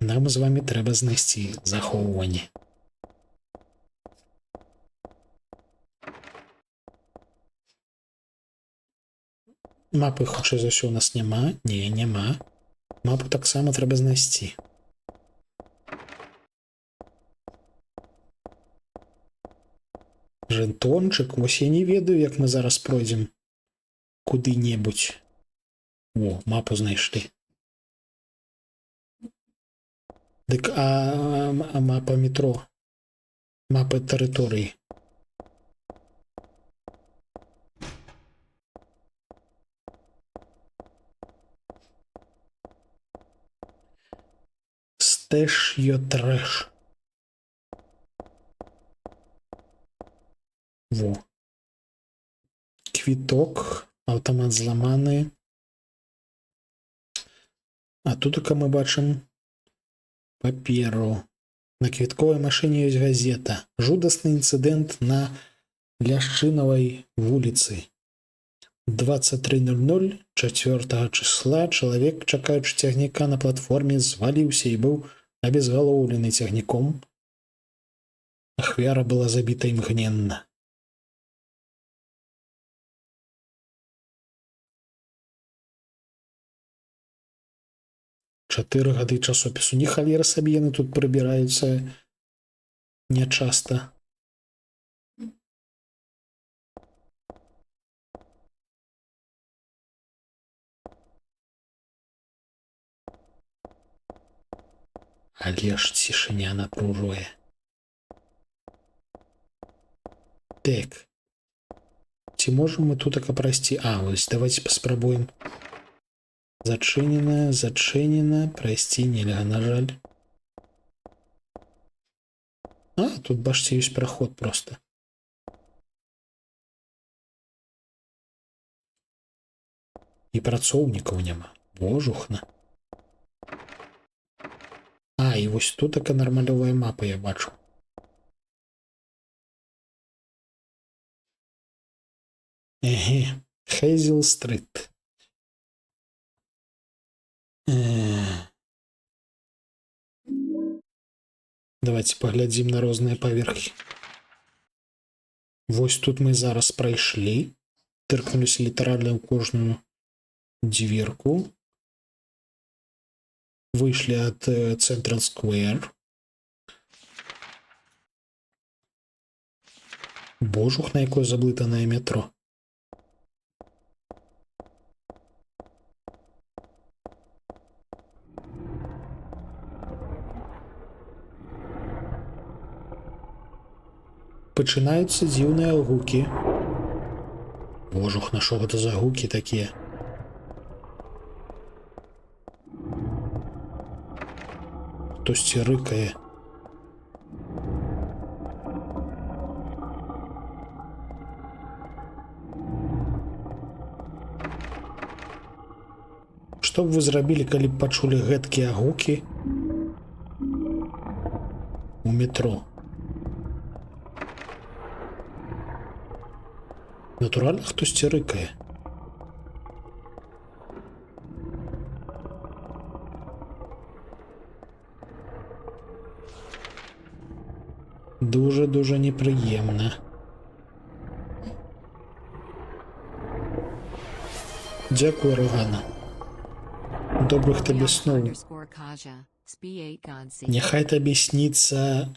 Нам з вами трэба знайсці захоўванне. Мапы, хутчэй за ўсё, у нас няма. Не, няма. Мапу таксама трэба знайсці. Жэтончык. Вось я не ведаю, як мы зараз пройдзем куды-небудзь. О, мапу знайшлі. Дык а мапа метро. Мапа тэрыторыі. Stash your trash. Во. Квіток, аўтамат зламаны. А тут мы бачым паперу. На квітковай машыне ёсць газета. Жудасны інцыдэнт на Ляшчынавай вуліцы. 23:00 4 числа чалавек, чакаючы цягніка на платформе, зваліўся і быў абезгалоўлены цягніком. Ахвяра была забіта імгненна. 4 гады часопісу. Ні халера сабе, яны тут прыбіраюцца нячаста. Але ж цішыня напружвае. Так. Ці можам мы тут так прайсці? А, вось давайте паспрабуем. Зачынена, зачынена, прайсці нельга, на жаль. А, тут, бачце, ёсць праход просто. І працоўнікаў няма. Божухна. А, і вось тут така нармалёвая мапа, я бачу. Эге, Хейзел Стрит. Давайте паглядзім на розныя паверхі. Вось тут мы зараз прайшлі, тыркнуліся літаральна ў кожную дверку. Выйшлі ад Central Square. Божух, на якое заблытанае метро. Пачынаюцца дзіўныя гукі. Божух, на що гэта за гукі такія? Хтосьці рыкае. Што б вы зрабілі, калі б пачулі гэткія гукі у метро? Натуральна, хтосьці рыкае. Дуже-дуже непрыемна. Дзякую, Рогана. Добрых табе сноў. Underscore Kaja, Sp8 Godse. Няхай табе сніцца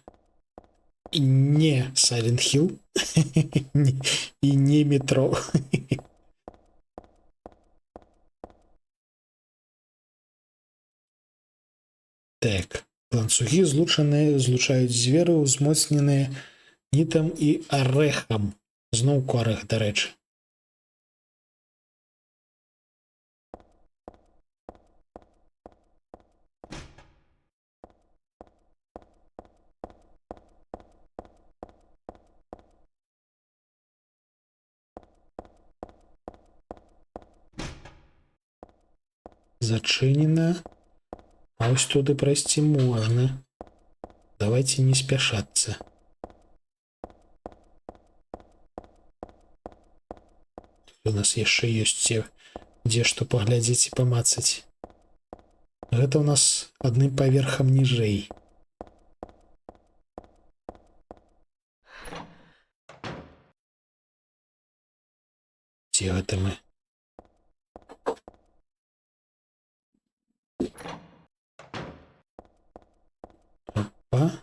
не Silent Hill і не метро. Так, ланцугі злучаныя злучаюць дзверы, узмоцненыя нітам і арэхам. Зноўку арэх, дарэчы. Зачынена. А вось туды прайсці можна. Давайте не спяшацца. Тут у нас яшчэ ёсць дзе што паглядзець і памацаць. Гэта ў нас адным паверхам ніжэй. Дзе гэта мы? Опа.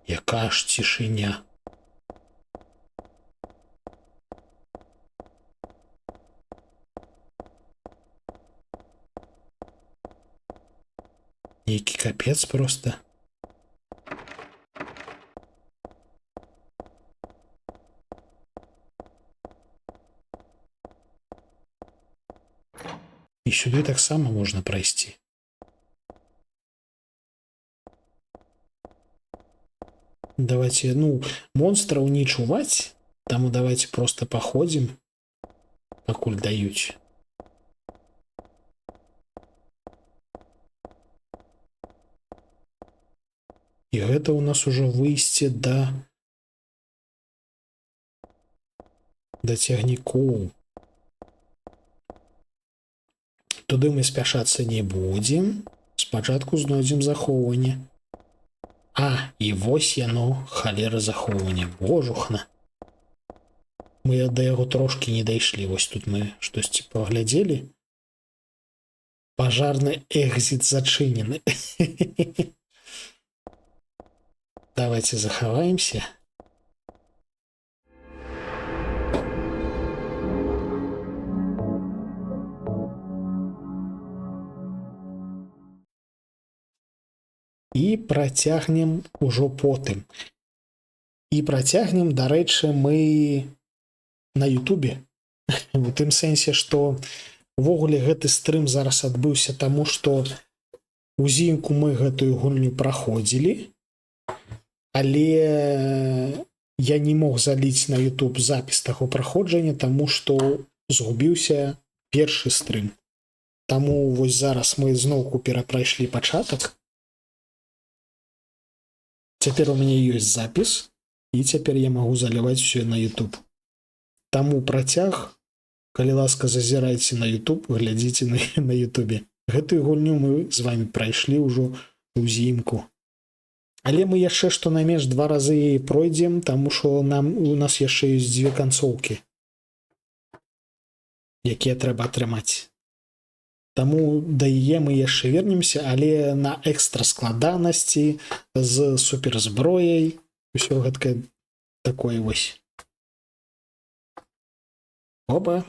Яка ж цішыня. Нейкі капец просто. І сюды таксама можна прайсці. Давайте, ну, монстраў не чуваць, таму давайте просто паходзім, пакуль даюць. І гэта ў нас ужо выйсце да цягнікоў. Туды мы спяшацца не будзем. Спачатку знойдзем захоўванне. А, і вось яно, халера, захоўванне. Божухна. Мы да яго трошкі не дайшлі. Вось тут мы штосьці паглядзелі. Пажарны экзіт зачынены. Давайте захаваемся. І працягнем ужо потым. І працягнем, дарэчы, мы на Ютубе. У тым сэнсе, што увогуле гэты стрым зараз адбыўся таму, што узімку мы гэтую гульню праходзілі, але я не мог заліць на YouTube запіс таго праходжання, таму што згубіўся першы стрым. Таму вось зараз мы зноўку перапрайшлі пачатак. Цяпер у мяне ёсць запіс, і цяпер я магу заліваць всё на YouTube. Таму працяг, калі ласка, зазірайце на YouTube, глядзіце на Ютубе. Гэтую гульню мы з вами прайшлі ўжо ўзімку. Але мы яшчэ што найменш два разы яе пройдзем, таму што у нас яшчэ ёсць дзве канцоўкі, якія трэба атрымаць. Таму да яе мы яшчэ вернемся, але на экстра складанасці, з суперзброяй, усё гэткае такое вось. Опа.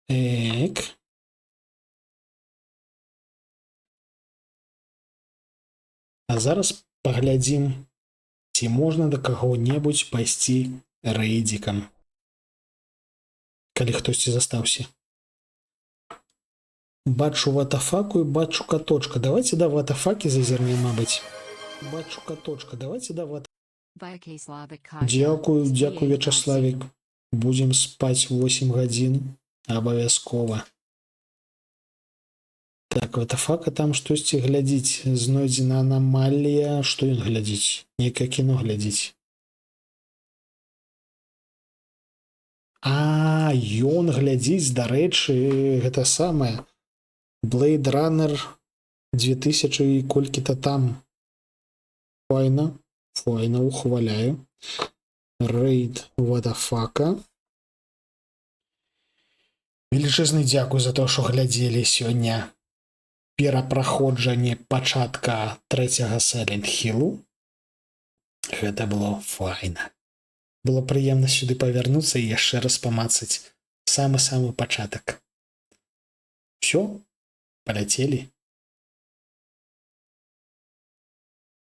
Эк. А зараз паглядзім, ці можна да каго-небудзь пайсці рэйдзікам, калі хтосьці застаўся. Бачу ватафаку і бачу каточка. Давайте да ватафакі зазірнем, мабыць. Бачу каточка. Давайте да ват... Vyacheslav Kaja. Дзякую, дзякую, Спи 8 Вячаславік. Будзем спаць 8 гадзін. Абавязкова. Так, ватафака там штосьці глядзіць. Знойдзена анамалія. Што ён глядзіць? Нейкае кіно глядзіць. А, ён глядзіць, дарэчы, гэта самае. Blade Runner 2000 і колькі-то там. Файна, файна, ухваляю. Рэйд ватафака. Велічэзны дзякуй за то, што глядзелі сёння перапраходжанне пачатка трэцяга Silent Hillу. Гэта было файна. Было прыемна сюды павярнуцца і яшчэ раз памацаць самы-самы пачатак. Всё, паляцелі.